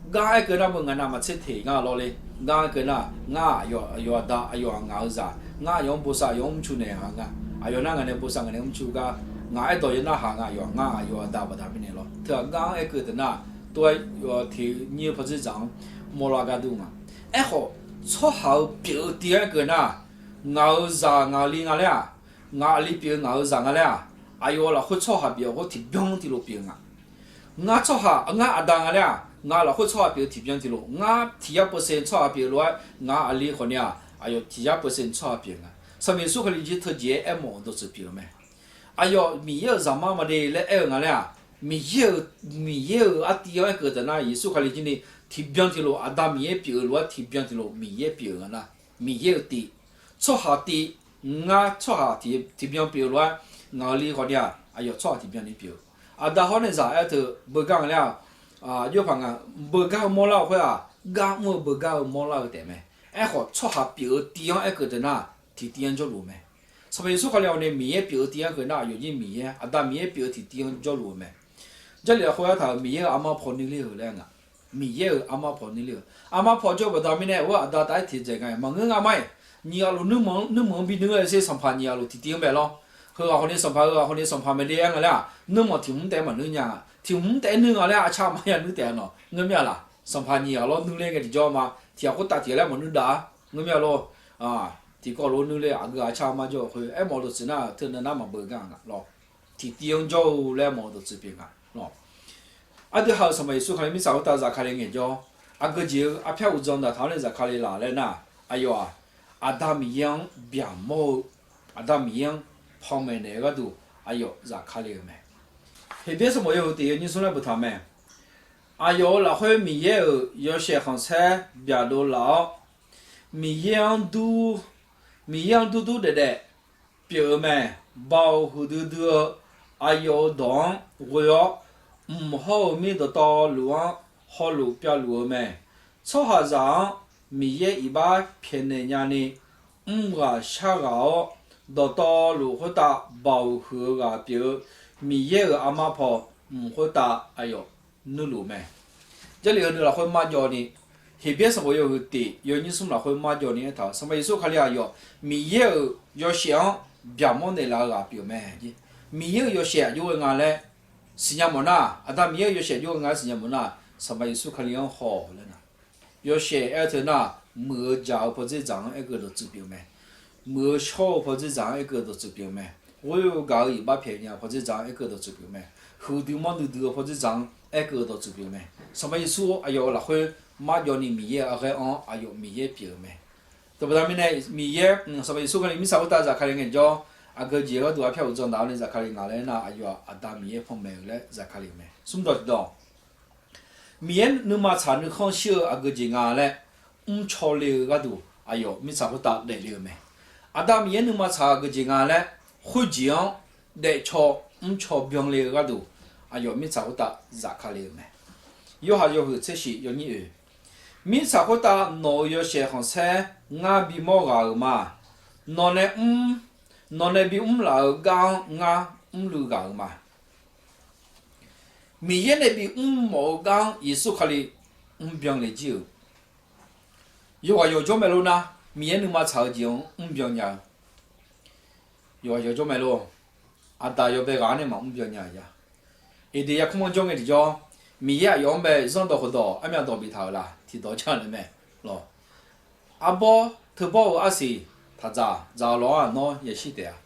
gar aer keuv nar beu ngaq navmaqtser teq ngar lawr le. Gar aer keuv nar, ngar aqyawf, aqyawf aqda, aqyawf-aq ngaq-eu zaq, ngar aqyawf-anr bosav, aqyawf-anr mrcuf naeq haq nga. Aqyawf nar ngaq nae bosav, ngaq nae mrcuf gar, ngaq aerdawq yawnar haq nga, aqyawf ngar aqyawf aqda baqda mirnae lawr. Teu-aq gar aer keuv taf nar, tov-aer yawf teq nyir-eu pawdzer dzaq-anr mawrlar gar dur nga. Aerkhawf, tsawrhaq-euq pyeuf-eu tiv-aer keuv nar, ngaq-euq zaq ngaq li nga laer-aq, ngaq aqli pyeuf-eu ngaq-euq zaq nga laer-aq, aqyawf lafkhoer tsawrhaq pyeuf-eu khoer tiqbyan tiqlof pyeuf nga. Ngar tsawrhaq, ngar aqda nga laer-aq, ngaq lafkhoer tsawrhaq pyeuf-eu tiqbyan tiqlof, ngar tiq yar peusen tsawrhaq pyeuf lof-aer, ngaq aqli khawf ni-aq, aqyawf tiq yar peusen tsawrhaq pyeuf nga. Sanqpaq Yeqsur Kali jir teujeq-aer aermawf-euq dawqtsuif pyeuf-eu mae. Aqyawf Miqyaer-euq zaqmar maqde laer aer-eu nga laer-aq, Miqyaer-euq, Miqyaer-euq artiv-anr aer keuv taf nar, Yeqsur Kali jir ni tiqbyan tiqlof, Aqda Miqyaer pyeuf-eu lof-aer tiqbyan tiqlof Miqyaer pyeuf-eu nga nar, Miqyaer-euq tiv, tsawrhaq tiv, ngar tsawrhaq tiqbyan pyeuf-eu lof-aer, ngaq aqli khawf ni-aq, aqyawf tsawrhaq tiqbyan ni pyeuf-eu. Aqda hawr nae zaq aer teu beugar nga laer-aq, jawrpaq nga, beugar-eu mawrlar-eu khoer-aq, gar mr-eu beugar-eu mawrlar-eu taef mae. Aerkhawf, tsawrhaq pyeuf-eu tiv-anr aerkeuv teu nar, tiqtiv-anr jawrluf-eu mae. Sanqpaq Yeqsur Kali-awq nae Miqyaer pyeuf-eu tiv-anr keuv nar, aqyawf jir Miqyaer, Aqda Miqyaer pyeuf-eu tiqtiv-anr jawrluf-eu mae. Jarlif lafkhoer artaq-euq Miqyaer-euq armar paw nuir ler-euq laer nga. Miqyaer-euq armar paw nuir ler-euq, armar paw jawr-eu baqda mirnae, or, Aqda taf-aer tiqjeq nga-iq maqngeur nga ma-iq. Nyiq ghaq luf nuirmanq-anr, nuirmanq-anr bi nuir-aer ser sanqpaq nyiq ghaq luf tiqtiv-anr bae lawr. Heu ghaq khawf ni sanqpaq, heu ghaq khawf ni sanqpaq mae de-aer nga laer-aq, nuirmanq tiq hmq taef-aer maqnuir nya-a. Tiq hmq taef-aer nuir nga laer arcar maqya nuir taef-a nawq ngeur mir-a laq. Sanqpaq nyiq ghaq lawr nuir ler ngae tiqjawr ma. Tiq ghaq khoertav tiq ghaq laer maqnuir dav-a. Ngeur mir-a lor. Tiqkawv lof-aer nuir ler aqgeu arcar mar jawr-eu khoer aermawf-eu dawqtsuif nar teunav nar maqbeugar nga lawr. Tiqtiv-anr jawr-eu laer mawf-eu dawqtsuif pyeuf nga lawr. Aqdui ha-euq Sanqpaq Yeqsur Kali mirtsaq khoertav zafkale ngaejawr, aqgeu jeq-eu arpyar uqdzan daqtaq-awr nae zafkale laf laer nar, aqyawf-aq, Aqda Miqyaer-anr byaqmawr-eu, Aqda Miqyaer-anr panmaeq naeq-eu gharduq aqyawf zafkale-euq mae. Heqbyaer sanqbof yawhuiq tiq yawnyir smr laer boftaq mae. Aqyawf-euq lafkhoer Miqyaer-euq yawshaef khanqsaer byaqdov laf-awr, Miqyaer-anr dur, Miqyaer-anr durdur daefdaef pyeuf-eu mae. Baoq huiqdui dui-eu aqyawf-euq dawq-anr ghoe-awr, mq hawr-eu mir dawqtawvluf-anr hawluf pyavluf-eu mae. Tsawrhaqzaq-anr Miqyaer iqbax pyaeqnaeq nyani, mrghaq sharghaq-awr, dawqtawvluf khoertav baoq huiq-eu ghaq pyeuf-eu Miqyaer-euq armar paw mq khoertav aqyawf nuirluf mae. Jarlif heudeuq lafkhoer marjawv ni, Heqbyaer sanqbof yawhuiq tiq yawnyir smr lafkhoer marjawv ni aertaq-euq, Sanqpaq Yeqsur Kali aqyawf Miqyaer-euq yawshaef-anr byaqmawr naeqlaf-eu ghaq pyeuf mae. Miqyaer-euq yawshaef aqjox ghae nga laer siqnya mawf nar, Aqda Miqyaer-euq yawshaef aqjox ghae nga laer siqnya mawf nar, Sanqpaq Yeqsur Kali-anr haw laer nar. Yawshaef aer-eu teu nar, muiq-eu jaq-eu pawdzer dzaq-anr aerkeuv dawqtsuif pyeuf mae. Muiq-eu shawr-eu pawdzer dzaq-anr aerkeuv dawqtsuif pyeuf mae. Ghoer-eu gaq-eu iqbax pyaeqnya pawdzer dzaq-anr aerkeuv dawqtsuif pyeuf mae. Huiqdui manrdui dui-eu pawdzer dzaq-anr aerkeuv dawqtsuif pyeuf mae. Sanqpaq Yeqsur aqyawf-euq lafkhoer marjawv ni Miqyaer-euq aqghaer-anr aqyawf Miqyaer pyeuf-eu mae. Teubaqda mirnae Miqyaer, Sanqpaq Yeqsur Kali mirtsaq khoertav zafkale ngaejawr, aqgeu jeq gharduq arpyar uqdzan daq-awr nae zafkale nga laer nar, aqyawf-aq Aqda Miqyaer panmaeq-eu laer zafkale-euq mae. Smrdawq tiqdawq, Miqyaer nuima tsaq nuikhanr shir-eu aqgeu jeq nga laer mrcaw le-eu gharduq aqyawf mirtsaq khoertav daefle-eu mae. Aqda Miqyaer nuima tsaq-eu aqgeu jeq nga laer khoerjeq-anr daefcaw mrcaw byanle-eu gharduq aqyawf mirtsaq khoertav zafkale-euq mae. Yorhaq yawhuiq tser shif yawnyir oeq, mirtsaq khoertav nawq-euq yawshaef khanqsaer ngar bimawr ghaq-euq ma. Nawq nae mr, nawq nae bimr laf-euq gar-anr ngar mrluiv ghaq-euq ma. Miqyaer nae bimr mawf-eu gar-anr Yeqsur Kali mrbyan le jir-euq. Yawqghaq yawqjawr mae lor nar, Miqyaer nuima tsaq-eu jeq-anr mrbyan nya-eu. Yawqghaq yawqjawr mae lor. Aqdaq yawbae ghaq-anr nae maqmr byan nya-a. Eqdeq yarkmr-anr jawr ngae tiqjawr, Miqyaer aqyawf-anr bae zanrdawq khofdawq armyavdawq biftaq-euq la tiqdawq jar-eu mae lawq. Arbawr teubawr-eu arsiq taqdzaq, dzaq-eu lawq-anr aqnawr yashir taef-a.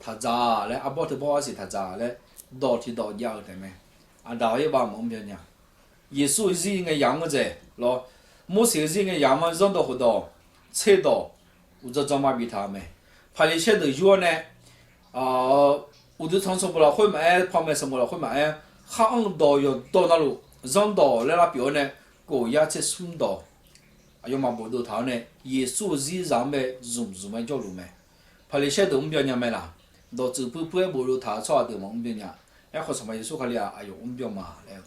Taqdzaq laer, arbawr teubawr arsiq taqdzaq laer dawq tiqdawq jav-eu taef mae. Aqdaq-awr yaerbav maqmr byan nya. Yeqsur-euq zir ngae yamq-anr dzaeq lawr, Morseq-euq zir ngae yamq-anr zanrdawq khofdawq tserdawq uqdzan dzanma biftaq-euq mae. Paqliqsaer deuq yur-awr nae, uqduq tanq sanqbof lafkhoer maqaer, panmaeq sanqbof lafkhoer maqaer, khar anr-eu dawq yawqdawq navluf zanrdawq laer lavpyeuf-awr nae, kof yar tser smr dawq aqyawfmaf bofdov taq-awr nae, Yeqsur-euq zirzaq-anr bae zmq zmq-aer jawrluf mae. Paqliqsaer deuq mr byan nya mae laq? Dawqtsuif puir puir-aer bofdov taq-eu tsawrhaq deuq maqmr byan nya. Aerkhawf, Sanqpaq Yeqsur Kali-aq aqyawf mr byan ma laer-eu,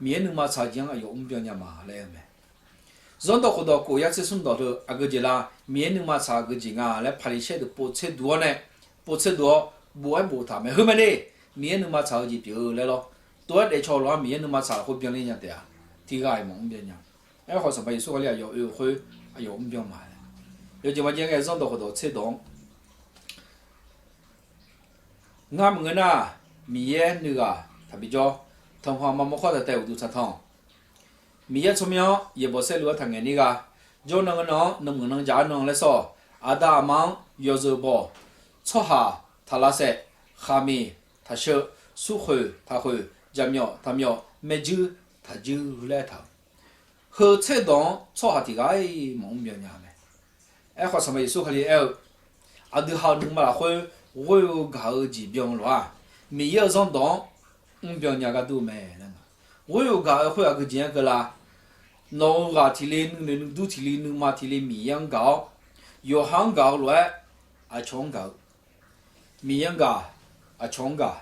Miqyaer nuima tsaq-eu jeq-anr aqyawf mr byan nya ma laer-eu mae. Zanrdawq khofdawq kof yar tser smr dawq teu aqgeu jeq la? Miqyaer nuima tsaq aqgeu jeq nga laer Paqliqsaer deuq pov tser duq-awr nae, pov tser duq-awr bof-aer boftaq mae. Heu mae de, Miqyaer nuima tsaq-eu jeq pyeuf-eu laer lawr. Tov-aer daefcaw lof-aer Miqyaer nuima tsaq lafkhoer byanler nya taef-a. Tiqghaq-iq maqmr byan nya. Aerkhawf, Sanqpaq Yeqsur Kali aqyawf oe-eu khoer aqyawf mr byan ma laer. Yawjeq maqjav ngae zanrdawq khofdawq tserdawq-anr Ngar maqngeur nar, Miqyaer nuighaq taqbi jawr, tanqpanq maqmawr khawr taq taef uqduq taqtanq. Miqyaer tsawrmyanr-anr yaeqbawq saerlu-aer taqngaeq nir gha. Jawr nan ngeur nan-anr nanqmuiq nan jaq-aer nan laer sawr. Aqda aqma-anr yawzeu bawq. Tsawrhaq taq lavsaef, khaqmiq taq sheu, surkhoeq taq khoeq, jaqmyawf taq myawf, maerjuir taq juir laer aertaq-euq. Heu tserdawq-anr tsawrhaq tiq ghaq-iq maqmr byan nya mae. Aerkhawf, Sanqpaq Yeqsur Kali aer-eu, aqdui ha-euq nuima lafkhoer ghoer-eu gaq-eu jeq byan-eu lof-aq, Miqyaer-euq zanrdawq-anr mr byan nya gharduq mae. Ghoer-eu gaq-eu khoer aqgeu jeq-anr keuv la? Nawq-euq ghaq tiq li, nuinoeq nuidur tiq li, nuima tiq li Miqyaer-anr gaq-awr, yawqha-anr gaq-eu lof-aer aqcawq-anr gaq-eu, Miqyaer-anr gaq, aqcawq-anr gaq,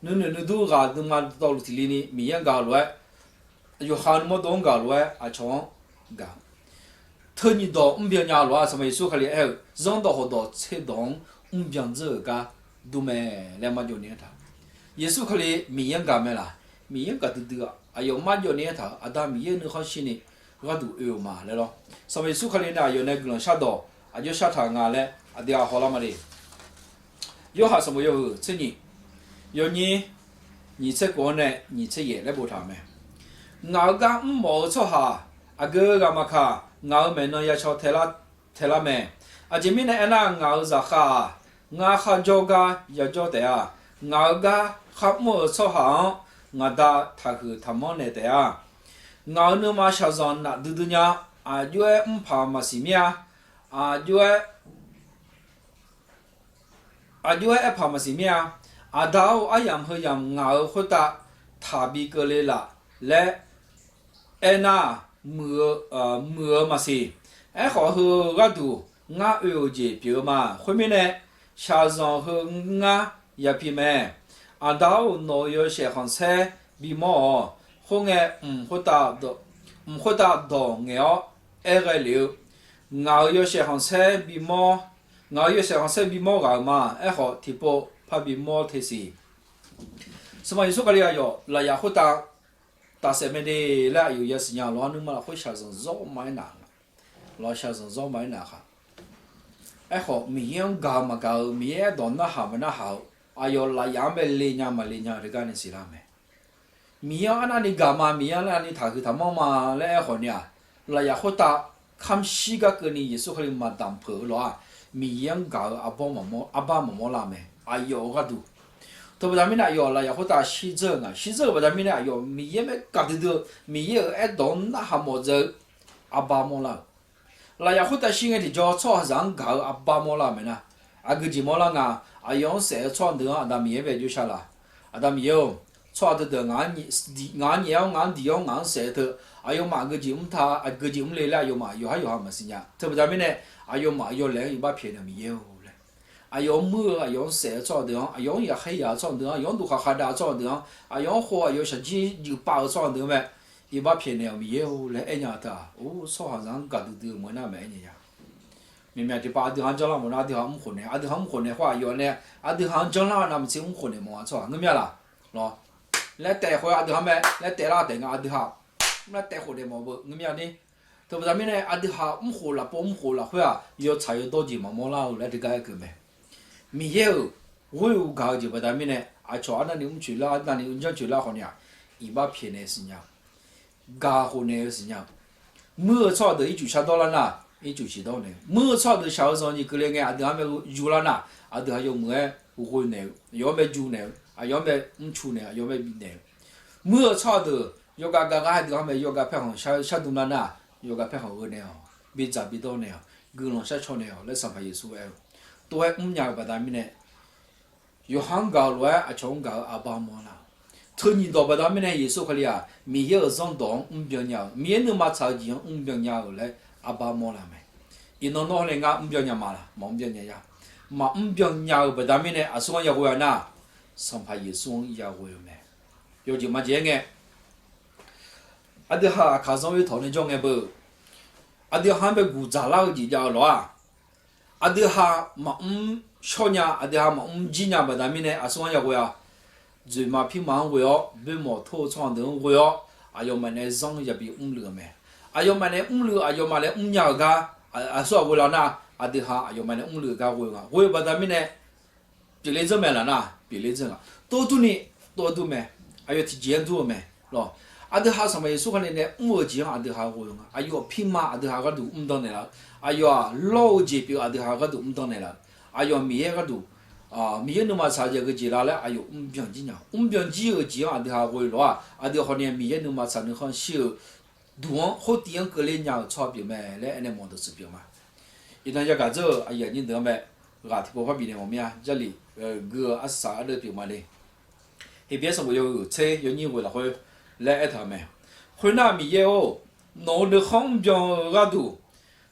nuinoeq nuidur ghaq nuima dawqtawvluf tiqli ni Miqyaer-anr gaq-eu lof-aer, yawqha nuimawr dov-anr gaq-eu lof-aer aqcawq-anr gaq. Teu nyiq dawq mrbyan nya-eu lof-aer Sanqpaq Yeqsur Kali aer-eu zanrdawq khawqdawq tserdawq-anr mrbyan dzeur-euq gar dur mae laer marjawv ni aertaq. Yeqsur Kali Miqyaer-anr gaq mae laq? Miqyaer-anr gaq duidui-aq, aqyawf marjawv ni aertaq-euq Aqda Miqyaer nuikhanr shirni gharduq oe-euq ma laer lawr. Sanqpaq Yeqsur Kali nae aqyawf nae guiqlanq shardawq aqjox shartaq nga laer aqdui-aq hawlar ma le. Yorhaq sanqbof yawhuiq tser nyiq, yawnyir nyiq tser khof-anr nae nyiq tser yaef laer boftaq-euq mae. Ngaq-euq gar mrmawf-eu tsawrhaq aqgeu ghaq maqkaq, ngaq-euq maeqnan yacaw taelar mae. Aqjeq mirnae aernar, ngaq-euq zaqkhav-aq, ngar kharjawr gar yajawr taef-a. Ngaq-euq gar kharmr-eu tsawrhaq-anr ngaq Da taqhuiq taqmanr naeq taef-a. Ngaq-euq nuima shaqzanq nafdui dui nya. Aqjox-aer mrpaq maqsiq mir-a. Aqjox-aer aqjox-aer aerpaq maqsiq mir-a. Aqda-or, aryamq heuyamq ngaq-euq khoertav taqbi keuvle laf laer aernar, muiq-eu maqsiq. Aerkhawf, heu-eu gharduq ngar oe-euq jeq pyeuf-eu ma. Khoermirnae, shaqzanq heu ngar yapi mae. Aqda-or, nawq-euq yawshaef khanqsaer bimawr-awq. Khoerngae, mq khoertav mq khoertav dawq ngaeq-awr aer ghae lef-eu, ngaq-euq yawshaef khanqsaer bimawr, ngaq-euq yawshaef khanqsaer bimawr ghaq-euq ma. Aerkhawf, tiqpov parbi mawr te siq. Sanqpaq Yeqsur Kali aqyawf lafyaf khoertav tafsaef mae de laer aqyawf yasiq nya-eu lof-aer nuima lafkhoer shaqzanq zawr ma-aer naf, lawq shaqzanq zawr ma-aer naf khaq. Aerkhawf, Miqyaer-anr gaq-eu maqgaq-eu, Miqyaer aerdawq narhaq maqnarhaq-eu, aqyawf lafyaf-anr bae le nya maqle nya-eu teugar nae siqlar mae. Miqyaer-anr arnavni gaq ma, Miqyaer-anr arnavni taqhuiq taqmanr ma laer aerkhawf ni-aq, lafyaf khoertav kamq shir gar keuvni Yeqsur Kali maqdamq peuq-eu lof-aq, Miqyaer-anr gaq-eu arbawr maqmawr, arbar maqmawr lar mae, aqyawf-euq gharduq. Teubaqda mirnae aqyawf lafyaf khoertav shirdzeur-eu nga. Shirdzeur-euq baqda mirnae aqyawf Miqyaer mae gaq duidui-eu, Miqyaer-euq aerdawq-anr narhaq mawf dzae-eu arbar mawrlar-euq. Lafyaf khoertav shir ngae tiqjawr tsawrhaqzaq-anr gaq-eu arbar mawrlar-euq mae nar, aqgeu jeq mawrlar nga. Aqyawf-anr saef-eu tsawrhaq deuq-anr Aqda Miqyaer bae jov sharlaq. Aqda Miqyaer-or, tsawrhaq deuq deuq ngaq-anr nyaef-awr ngaq-anr diq-awr ngaq-anr saef-eu teu, aqyawfmaf aqgeu jeq mr ta, aqgeu jeq mr le laer aqyawfmaf yawqhar yawqha maqsiq nya. Teubaqda mirnae, aqyawfmaf aqyawf laeq-anr iqbax pyaeqnaeq-eu Miqyaer-or laer, aqyawf-anr muir-eu, aqyawf-anr saef-eu tsawrhaq deuq-anr, aqyawf-anr yaqkhaer yaq-eu tsawrhaq deuq-anr, aqyawf-anr duqkhaq khaqdav-eu tsawrhaq deuq-anr, aqyawf-anr khof aqyawf shaqjir juif pav-eu tsawrhaq deuq-anr mae, iqbax pyaeqnaeq-euq Miqyaer-or laer aernya-eu teu-aq, or, tsawrhaqzaq-anr gaq duidui-eu meuq nar mae aernya ya. Miqmyaq tiqpav aqdui-haq-anr janrlar mawf nar aqdui-haq mrkhof naeq, aqdui-haq mrkhof naeq khoer aqyawf nae aqdui-haq-anr janrlar-eu navmaqtser mrkhof naeq mawf-a tsawrhaq ngeur mir-a laq? Lawr, laer taef khof-eu aqdui-haq mae, laer taef lar taef nga aqdui-haq mr laer taef khof naeq mawf-eu beu ngeur mir-a ni. Teubaqda mirnae aqdui-haq mrkhof lafpov mrkhof lafkhoer-aq yawtsaq yawdawr jeq maqmawr lar-eu laer teugar aer keuv mae. Miqyaer-euq ghoer-eu gaq-eu jeq baqda mirnae aqcawq arnavni mrcoeq lar arnavni janrcoeq lar khawf ni-aq, iqbax pyaeqnaeq siqnya-eu, gaq khof naeq-eu siqnya-eu. Muir-eu tsawrhaq deuq ircuf shardawr lar nar, ircuf ciqdawr naeq-eu. Muir-eu tsawrhaq deuq shaq-eu zanq nyiq keuvle ngae aqdui-anr bae yur lar nar, aqdui-haq yawmuiq-aer ghoe naeq-eu, aqyawf-anr bae jur naeq-eu, aqyawf-anr bae mrcu naeq, aqyawf-anr bae bifnaeq-eu. Muir-eu tsawrhaq deuq yawqghaq gaq gaq-aer aqdui-anr bae yawqghaq paerkhanq shardm lar nar, yawqghaq paerkhanq gheu naeq-awq, bidzaq bidawr naeq-awq, guiqlanq shar caw naeq-awq laer Sanqpaq Yeqsur aer-eu, tov-aer mrnya-eu baqda mirnae, yawqha-anr gaq-eu lof-aer aqcawq-anr gaq-eu arbar mawrlar-eu. Teu nyiq dawq baqda mirnae Yeqsur Kali-aq Miqyaer-euq zanrdawq-anr mrbyan nya-eu, Miqyaer nuima tsaq-eu jeq-anr mrbyan nya-eu laer arbar mawrlar mae. Iqnan nawr nae ngar mrbyan nya ma laq? Maqmr byan nya ya. Maqmr byan nya-eu baqda mirnae aqsur-anr yaghoe-a nar, Sanqpaq Yeqsur-anr yaghoe-eu mae. Yawjeq majeq-aer ngae, aqdui-haq aqkaq zanr oe tawq nae jawr ngae beu, aqdui-haq-anr bae guq dzaqlar-eu jeq jav-eu lawq-aq, aqdui-haq maqmr shawr nya, aqdui-haq maqmr jir nya baqda mirnae aqsur-anr yaghoe-a. Dzoeqma pirma-anr ghoe-awr, boermawq tor-eu tsawrhaq deuq-anr ghoe-awr, aqyawfmaf nae zanr yabi mrluiv-eu mae. Aqyawfmaf nae mrluiv, aqyawfmaf nae mrnya-euq gar aqsur-aq ghoe lar nar, aqdui-haq aqyawfmaf nae mrluiv-eu gar ghoe-eu nga. Ghoe-eu baqda mirnae pyeufler dzeur mae laq nar, pyeufler dzeur nga. Tov durni, tov dur mae. Aqyawf tiqjeq-anr dur-eu mae lawq. Aqdui-haq Sanqpaq Yeqsur Kali nae mr-eu jeq-anr aqdui-haq ghoe-eu nga. Aqyawf pirma aqdui-haq gharduq mrdan naeqlaf-eu, aqyawf-aq lawr-eu jeq pyeuf aqdui-haq gharduq mrdan naeqlaf-eu, aqyawf Miqyaer gharduq, Miqyaer nuima tsaq-eu jeq-aq geujeq lar laer aqyawf mrbyan jir nya. Mrbyan jir-euq jeq-anr aqdui-haq ghoe lawq-aq, aqdui hawni-aq Miqyaer nuima tsaq nuikhanr shir-eu duq-anr khoertiv-anr keuvle nya-euq tsawrhaq pyeuf mae laer aernae mawq deuq tsuif pyeuf ma. Iqnan yagaq dzeur-euq aqyuif aqnyir deuq-anr mae, ghaq tiqpov par bifnaeq mawf mir-a. Jarlif gui-eu arsaq ardeuv pyeuf ma le. Heqbyaer sanqbof yawhuiq tser yawnyir ghoe lafkhoer laer aertaq-euq mae. Khoernar Miqyaer-or, nawq-euq nuikhanr mrbyan-eu gharduq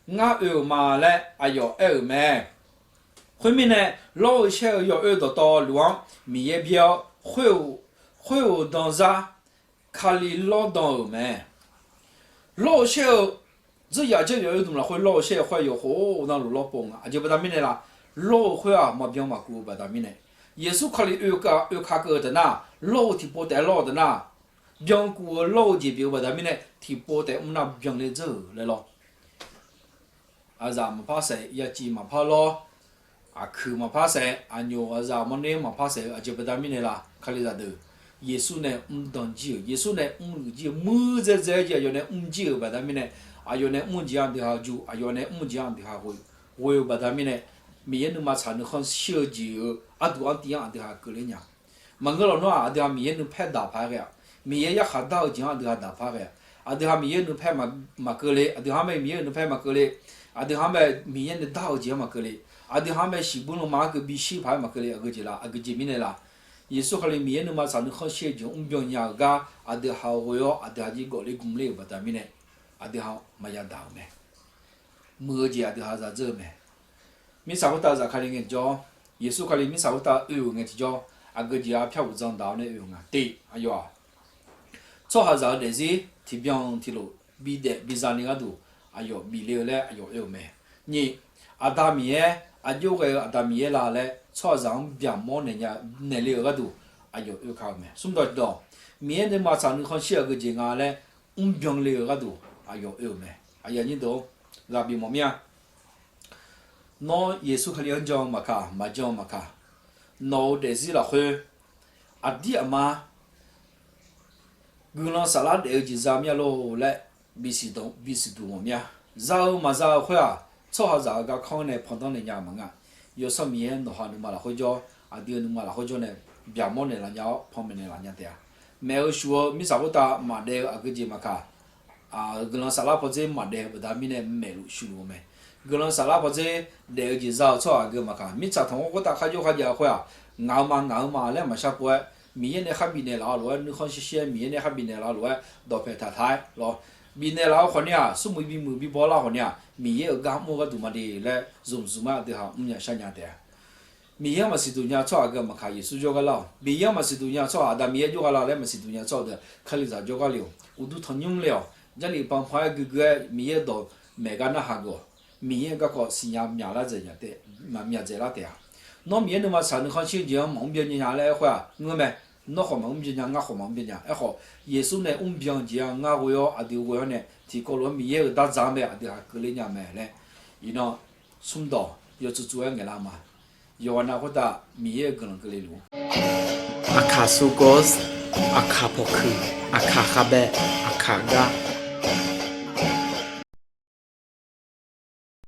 ngar oe-euq ma laer aqyawf aer-euq mae. Khoermirnae, lawr-eu shaer-eu yawoer dawqtawvluf-anr Miqyaer byaer-awr, khoer-eu, khoer-euq danzar Kali lawrdan-euq mae. Lawr-eu shaer-eu, dzeur yaf dzeur yaf-eu dm lafkhoer lawr-eu shaer-eu khoer yawkhof navluf lawr pov nga. Aqjeq baqda mirnae la, lawr-eu khoer-aq maqbyan maqkuf-eu baqda mirnae, Yeqsur Kali oeka, oeka keuv-eu taf nar, lawr-eu tiqpov taef-aer lawr-eu taf nar, byankuf-eu lawr-eu jeq pyeuf-eu baqda mirnae, tiqpov taef-aer mr nar byanle dzeur-euq laer lawr. Aqzaf maqpar saef, yaciv maqpar lawr, aqkuiq maqpar saef, aqnyoq aqzaf mawrner maqpar saef-eu aqjeq baqda mirnae la, Kalizaq deuq, Yeqsur nae mrdan jir-euq, Yeqsur nae mrluiv jir-eu, muir dzaedzae jeq aqyawf nae mr jir-euq baqda mirnae, aqyawf nae mr-eu jeq-anr aqdui ha ju, aqyawf nae mr-eu jeq-anr aqdui ha ghoe, ghoe-eu baqda mirnae, Miqyaer nuima tsaq nuikhanr shir-eu jeq-euq arduq artiv-anr aqdui ha keuvler nya. Maqngeur lawq nar-aq, aqdui ha Miqyaer nuipaer daq paq-aer ghae-aq, Miqyaer yarkhaq dar-eu jeq-anr aqdui ha daq paq-aer ghae-aq, aqdui ha Miqyaer nuipaer maqkeuvle, aqdui ha mae Miqyaer nuipaer maqkeuvle, aqdui ha mae Miqyaer nae dar-eu jeq-anr maqkeuvle, aqdui ha mae siqbur lanma-anr keuv bishir paq-aer maqkeuvle, aqgeujeq la, aqgeujeq mirnae la, Yeqsur Kali Miqyaer nuima tsaq nuikhanr shir-eu jeq-anr mrbyan nya-euq gar aqdui ha ghoe-awr aqdui ha jir gawfler gmler-euq baqda mirnae, aqdui ha maqya daq-euq mae. Muiq-eu jeq aqdui ha zadzeur-eu mae. Mirtsaq khoertav zafkale ngae tiqjawr, Yeqsur Kali mirtsaq khoertav oe-euq ngae tiqjawr, aqgeujeq-a pyar uqdzan daq-awr nae oe-euq nga. Tiq, aqyawf-aq, tsawrhaqzaq-eu daefzir tiqbyan tiqlof bidaef biza ni gharduq aqyawf bif le-eu laer aqyawf oe-euq mae. Nyiq, Aqda Miqyaer, aqjox ghae-eu Aqda Miqyaer la laer tsawrhaqzaq-anr byaqmawr naeq nya, naeq le-euq gharduq aqyawf oe ka-euq mae. Smrdawq tiqdawq, Miqyaer nuima tsaq nuikhanr shir aqgeujeq nga laer mrbyan le-euq gharduq aqyawf oe-euq mae. Aqyuif aqnyir deuq-or, ghaq bif mawf mir-a. Nawr Yeqsur Kali-anr jan-eu maqkaq, maqjan-eu maqkaq, nawq-euq daefzir lafkhoer aqdir aqma guiqlanq saflar daef-eu jeq za mir-a lor laer bisiq duq mawf mir-a. Za-eu maqza-eu khoer-aq, tsawrhaqzaq-euq garkanr nae pandanr naeq nya-eu maqngeur-a. Yawsanr Miqyaer nawq ha nuima lafkhoer jawr, aqdui-eu nuima lafkhoer jawr nae byaqmawr naeqlaf nya-awr panmaeq naeqlaf nya taef-a. Maef-eu shuf-eu mirtsaq khoertav maqdaef-eu aqgeujeq maqkaq, guiqlanq saflar pawdzer maqdaef-eu baqda mirnae maefluf shuf-eu mae. Guiqlanq saflar pawdzer daef-eu jeq za-eu tsawrhaq aqgeu maqkaq, mirtsaq tanqkhawr khoertav kharjawr kharjav-eu khoer-aq, ngaq-eu ma ngaq-eu ma laer maqshar pov-aer, Miqyaer nae khar bifnaeq laf-eu lof-aer, nuikhanr shir shir-aer Miqyaer nae khar bifnaeq laf-eu lof-aer dawqpae taqtaq-aer lawr. Bifnaeq laf-eu khawfni-aq, smrmuiq bimuiq bibaw lar khawfni-aq, Miqyaer-euq gar mr-eu gharduq maqde laer zmqzmq-aer aqdui ha mrnya sharnya taef-a. Miqyaer-anr maqsiq duq nya tsawrhaq aqgeu maqkaq, Yeqsur jawrgar lar-awq. Miqyaer-anr maqsiq duq nya tsawrhaq, Aqda Miqyaer jawrgar lar laer maqsiq duq nya tsawrhaq deuq Kalizaq jawrgar le-awq. Uqduq tanqnymr le-awq. Jarlif panpan-aer guiqguiq-aer Miqyaer dawq maeq gar narhaq geuf-awq. Miqyaer-euq garkawv siqnya myaqlar dzaeq nya taef, maqmyaq dzaeqlar taef-a. Nawr Miqyaer nuima tsaq nuikhanr shir jeq-anr maqmr byan nya laer aer khoer-aq ngeur mae. Nawr khawf maqmr byan nya, ngar khawf maqmr byan nya. Aerkhawf, Yeqsur nae mr byan jeq-anr ngar ghoe-awr aqdui ghoe-awr nae tiqkawv lof-aer Miqyaer-euq dardzaq-anr bae aqdui ha keuvle nya mae laer, iqnan smrdawq yawtsuf tsuf-aer ngaeqlar ma. Yawqghaq nav khoertav Miqyaer-euq guiqlanq keuvle luf-ur. Aqkaq sugawr, aqkaq pawqkuiq, aqkaq khavbae, aqkaq gar.